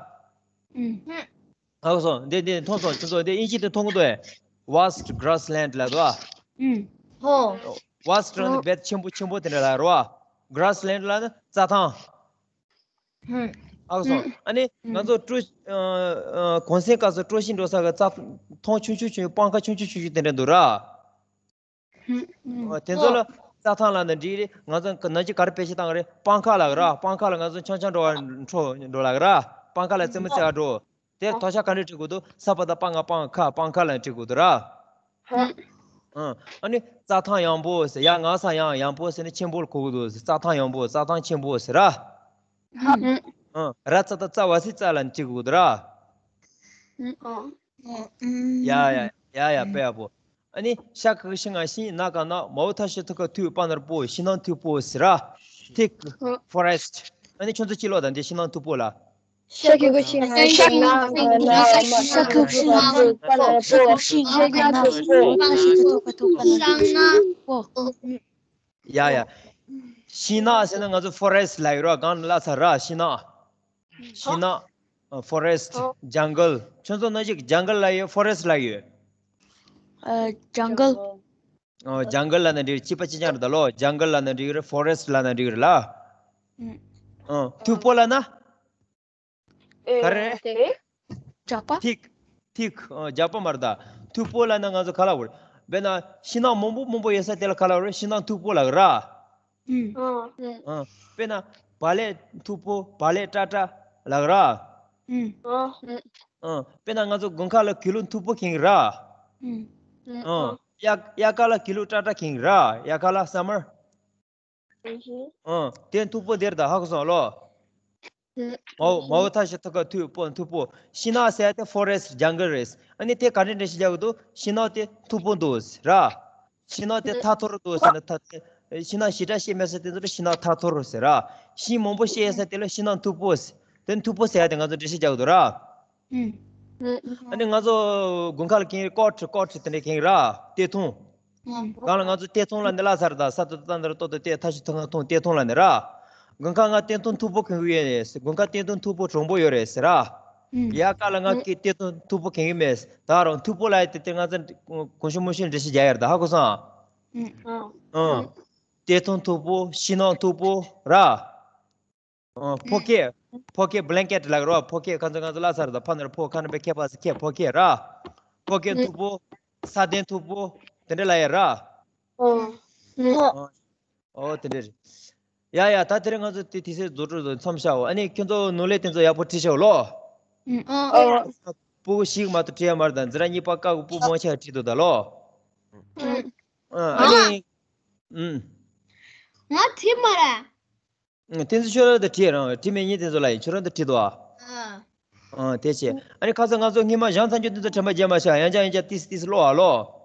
ཧ་གོ་སོང་། འདི་འདི་མཐོང་སོང་། ཁྱོད་ཚོ་འདི་དབྱིན་ཇི་དེ་མཐོང་གི་འདུག་ཨེ། vast grassland ལབ་འདུག་ཨ། ཨུ། ཧོ། vast ལ་ནི་རྦད་ཆེན་པོ་ཆེན་པོ་དེ་འདྲ་ལབ་རེད་བ། grassland ལ་ནི་རྩྭ་ཐང་། ཧུམ། ཧ་གོ་སོང་། ཨུ། ཨ་ནི་ང་ཚོ་སྤྲོ་ཨ་ཨ་གུང་སེང་སྐབས་སུ་སྤྲོ་ཤིང་འགྲོ་ས་གི་རྩྭ་ཐང་ཆུང་ཆུང་ཆུང་ཆུང་སྤང་ཁ་ཆུང་ཆུང་ཆུང་ཆུང་དེ་འདྲ་འདུག་ར། ཨ། དེ་ཚོ་ལ་རྩྭ་ཐང་ལབ་ན་འགྲིག་རེད། ང་ཚོ་ནང་ཆོས་ག་རེ་བེད་སྤྱོད་བཏང་གི་རེད། སྤང་ཁ་ལབ་གི་ར། སྤང་ཁ་ལ་ང་ཚོ་འཆམ་འཆམ་འགྲོ་བ་འཕྲོ་འགྲོ་ལབ་གི་ར། སྤང་ཁ་ལ་རྩེད་མོ་རྩེ་བ་འགྲོ། དེར་དོ་ཤ་ག་འདྲ་བྲིས་དགོས་འདུག་ས་པ་བཏགས་སྤ་ང་སྤང་ཁ། སྤང་ཁ་ལབ་བྲིས་དགོས་འདུག་ར། ཨ། ཨ་ནི་རྩྭ་ཐང་ཡངས་པོ་ཟེར། ཡ་ང་ས་ཡང་ཡངས་པོ་ཟེར་ནས་ཆེན་པོ་ལ་གོ་གི་འདུག་རྩྭ་ཐང་ཡངས་པོ། རྩྭ་ཐང་ཆེན་པོ་ཟེར་ར། ཨ། ར་ཙ་ཏ་རྩ་བ་སི་རྩྭ་ལབ་ནས་བྲིས་དགོས་འདུག་ར། ཨ། ཡ་ཡ་ཡ་ཡ། དཔེ་ཡག་པོ། ཨ་ནི་ཤ་ཁ་ཤི་ང་ཤིང་ན་ག་ན་མའོ་ཐ་ཤི་ཐུ་ཁ་ཐུ་པ་ནར་པོ་ཤིང་ནགས་མཐུག་པོ་ཟེར་ར། thick forest། ཨ་ནི་ཁྱོད་ཚོ་ཅི་ལོ་ད་འདི་ཤིང་ནགས་མཐུག་པོ་ལ། ཤ་ཁུ་ཤིང་ང་ཤ་ཁུ་ཤིང་ང་ག་ན་ཤ་ཁུ་ཤིང་ང་ག་ན་ཤ་ཁུ་ཤིང་ང་ག་ན་ཤ་ཁུ་ཐུ་ཁ་ཐུ་པ་ནར་པོ། ཡ་ཡ། ཤིང་ནགས་ཟེར་ན་ང་ཚོ་forest ལབ་ཡོད་ར། གང་ལ་ས་ར་ཤིང་ནགས། ཤིང་ནགས། ཨ། forest། jungle། ཁྱོད་ཚོ་ནང་བཞིན་jungle ལབ་ཡོད། forest ལབ་ཡོད། ཨ། jungle། ཨ། jungle ལབ་ན་འགྲིག་རེད། གཅིག་པ་གཅིག་རྐྱང་རེད་ད་ལོ། jungle ལབ་ན་འགྲིག་རེད། forest ལབ་ན་འགྲིག་རེད་ལ། ཨ། མཐུག་པོ་ལབ་ན། ག་རེ། ཇག་པ། thick། thick། ཨ། ཇག་པ་མ་རེད་ད། མཐུག་པོ་ལབ་ན་ང་ཚོ་ག་ལབ་དགོས་རེད། དཔེར་ན་ཤིང་ནགས་མང་པོ་མང་པོ་ཡོད་ས་དེ་ལ་ག་ལབ་དགོས་རེད། ཤིང་ནགས་མཐུག་པོ་ལབ་ར། ཨ། དཔེར་ན་བག་ལེབ་མཐུག་པོ། བག་ལེབ་བཀྲ་བཀྲ་ལབ་ར། ཨ། དཔེར་ན་ང་ཚོ་དགུན་ཁ་ལ་གུས་ལུག་མཐུག་པོ་གྱོན་གི་ར། ཨ། དབྱར་དབྱར་ཁ་ལ་གུས་ལུག་བཀྲ་བཀྲ་གྱོན་གི་ར། དབྱར་ཁ་ལ་summer། ཨ། དེ་མཐུག་པོ་དེ་རེད་ད། ཧ་གོ་སོང་ལོ། མའོ་མའོ་ཐ་ཤི་ཐུ་ཁ་ཐུ་པོ་མཐུག་པོ། ཤིང་ནགས་ཟེར་ཡ་དེ་forest jungle རེད། ཨ་ནི་དེ་ག་འདྲ་འགྲེལ་བཤད་རྒྱག་གི་འདུག་ཤིང་ནགས་དེ་མཐུག་པོ་འདུག་ཟེར་ར། ཤིང་ནགས་དེ་ཐ་ཐོར་འདུག་ཟེར་ན་ཐ། ཤིང་ནགས་ཞེ་དྲག་བཤད་མེད་ས་དེ་ཚོ་ལ་ཤིང་ནགས་ཐ་ཐོར་ཟེར་ར། ཤིང་མང་པོ་བཤད་ཡོད་ས་དེ་ལ་ཤིང་ནགས་མཐུག་པོ་ཟེར། དེ་མཐུག་པོ་ཟེར་ཡ་དེ་ང་ཚོ་འགྲེལ་བཤད་རྒྱག་གི་འདུག་ར། ཨ་ནི་ང་ཚོ་དགུན་ཁ་ལ་གྱོན་ཀོ་ཊི་ཀོ་ཊི་དེ་འདྲ་གྱོན་ར། གཏེར་ཐུང་། གང་ལ་ང་ཚོ་གཏེར་ཐུང་ལབ་ནི་ལ་ས་ར་ད། ས་ཏོ་ཏ་འདི་ར་ཏོ་ཏོ་གཏེར། ཐ་ཤི་ཐུ་ཁ་ཐུང་། གཏེར་ཐུང་ལབ་ནི་ར། དགུན་ཁ་ང་གཏེར་ཐུང་མཐུག་པོ་གྱོན་གི་ཡོད་ནི། དགུན་ཁ་གཏེར་ཐུང་མཐུག་པོ་གྲང་པོ་ཡོད་རེད་ཟེར་ར། དབྱར་ཁ་ལ་ང་གི་གཏེར་ཐུང་མཐུག་པོ་གྱོན་གི་མེད། ད་རུང་མཐུག་པོ་ལབ་ཡ་དེ་དེ་ང་ཚོ་གོང་ཞུ་མུ་ཞུ་འགྲེལ་བཤད་རྒྱག་ཡ་རེད་ད། ཧ་གོ་སོང་། ཨ། གཏེར་ཐུང་མཐུག་པོ། ཤིང་ནགས་མཐུག་པོ་ར། ཨ། ཕོ་སྐྱེས། ཕོ་སྐྱེས་blanket ལབ་རོ། ཕོ་སྐྱེས་ཁ་ཚ་ང་ཚོ་ལ་ས་ར་ད། ཕ་ནར་ཕོ་ཁ་ན་པའི་ཁྱད་པར་སི་ཁྱད། ཕོ་སྐྱེས་ར། ཕོ་སྐྱེས་མཐུག་པོ། ས་གདན་མཐུག་པོ། དེ་འདྲ་ལབ་ཡ་ར། ཨ། ཨོ་དེ་འདྲ་རེད། ཡ་ཡ། ད་དེ་རིང་ང་ཚོ་དེ་དུས་ཚོད་རྫོགས་འགྲོ་མཚམས་བཞག་འོ། ཨ་ནི་ཁྱོད་ཚོ་ནོར་ལས་དེ་ཚོ་ཡག་པོ་བྲིས་ཤོག་ལོ། ཨ། སྤུ་གུ་ཞིག་མ་གཏོགས་བྲིས་ཡ་མ་རེད་ད། འཛིན་གྲྭ་གཉིས་པ་ཀ་གི་སྤུ་མང་ཆེ་བ་བྲིས་འདུག་ད་ལོ། ཨ། ཨ་ནི། ཨུམ། ང་བྲིས་མ་རེད། དེ་ཚོ་ཁྱོད་རང་དང་བྲིས་རང་། བྲིས་མེད་ཉིན་དེ་ཚོ་ལ་ཡིན། ཁྱོད་རང་དང་བྲིས་འདུག་ཨ། ཨ། དེ་བྱས། ཨ་ནི་ཁ་སང་ང་ཚོ་སྔོན་མ་བཞེངས་ཚར་རྒྱུ་དེ་ཚོ་དྲན་པ་བརྗེད་མ་བྱ། ཡང་བསྐྱར་ཡང་བསྐྱར་ཏིས་ཏིས་ཀློག་ཨ་ལོ།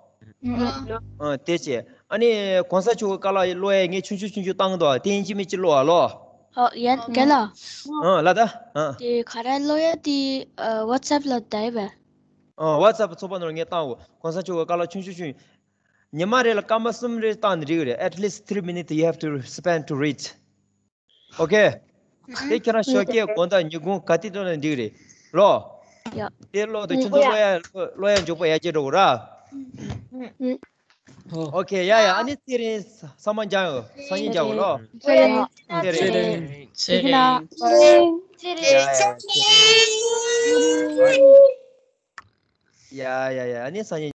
ཨ། དེ་བྱས། ཨ་ནི་གོང་ས་མཆོག་གི་བཀའ་སློབ་ཀློག་ཡས་ངས་ཆུང་ཆུང་ཆུང་ཆུང་བཏང་གི་འདུག་ཨ། དེ་ཡིན་གཅིག་མིན་གཅིག་ཀློག་ཨ་ལོ། ཨོ་ཡ་རྒན་ལགས། ཨ་ལ་ད། ཨ། དེ་ག་རེ་ཀློག་ཡ་དེ། ཨ། WhatsApp ལ་བསྡད་པས། ཨ། WhatsApp ཚོགས་པ་ནང་ངས་བཏང་འོ། གོང་ས་མཆོག་གི་བཀའ་སློབ་ཆུང་ཆུང་ཆུང་། ཉི་མ་རེ་ལ་སྐར་མ་གསུམ་རེ་བཏང་ནས་འགྲིག་གི་རེད། At least three minutes you have to spend to read. Okay? དེ་ཁྱེད་རང་ཞོགས་ཀས་དགོང་དག་ཉིན་གུང་ག་དུས་བཏང་ན་འགྲིག་གི་རེད་ལོ། ཡ། དེ་ཀློག་དུས་ཁྱོད་ཚོ་ཀློག་ཡ་ཀློག་ཡ་མགྱོགས་པོ་ཡར་རྒྱས་འགྲོ་གི་ར། Okay, ཡ་ཡ། ཨ་ནི་ཚེ་རིང་། ཚང་མ་མཇལ་ཡོང་། སང་ཉིན་མཇལ་ཡོང་ལོ། ཚེ་རིང་། ཚེ་རིང་། ཚེ་རིང་། ཚེ་རིང་། ཡ་ཡ་ཡ། ཨ་ནི་སང་ཉིན།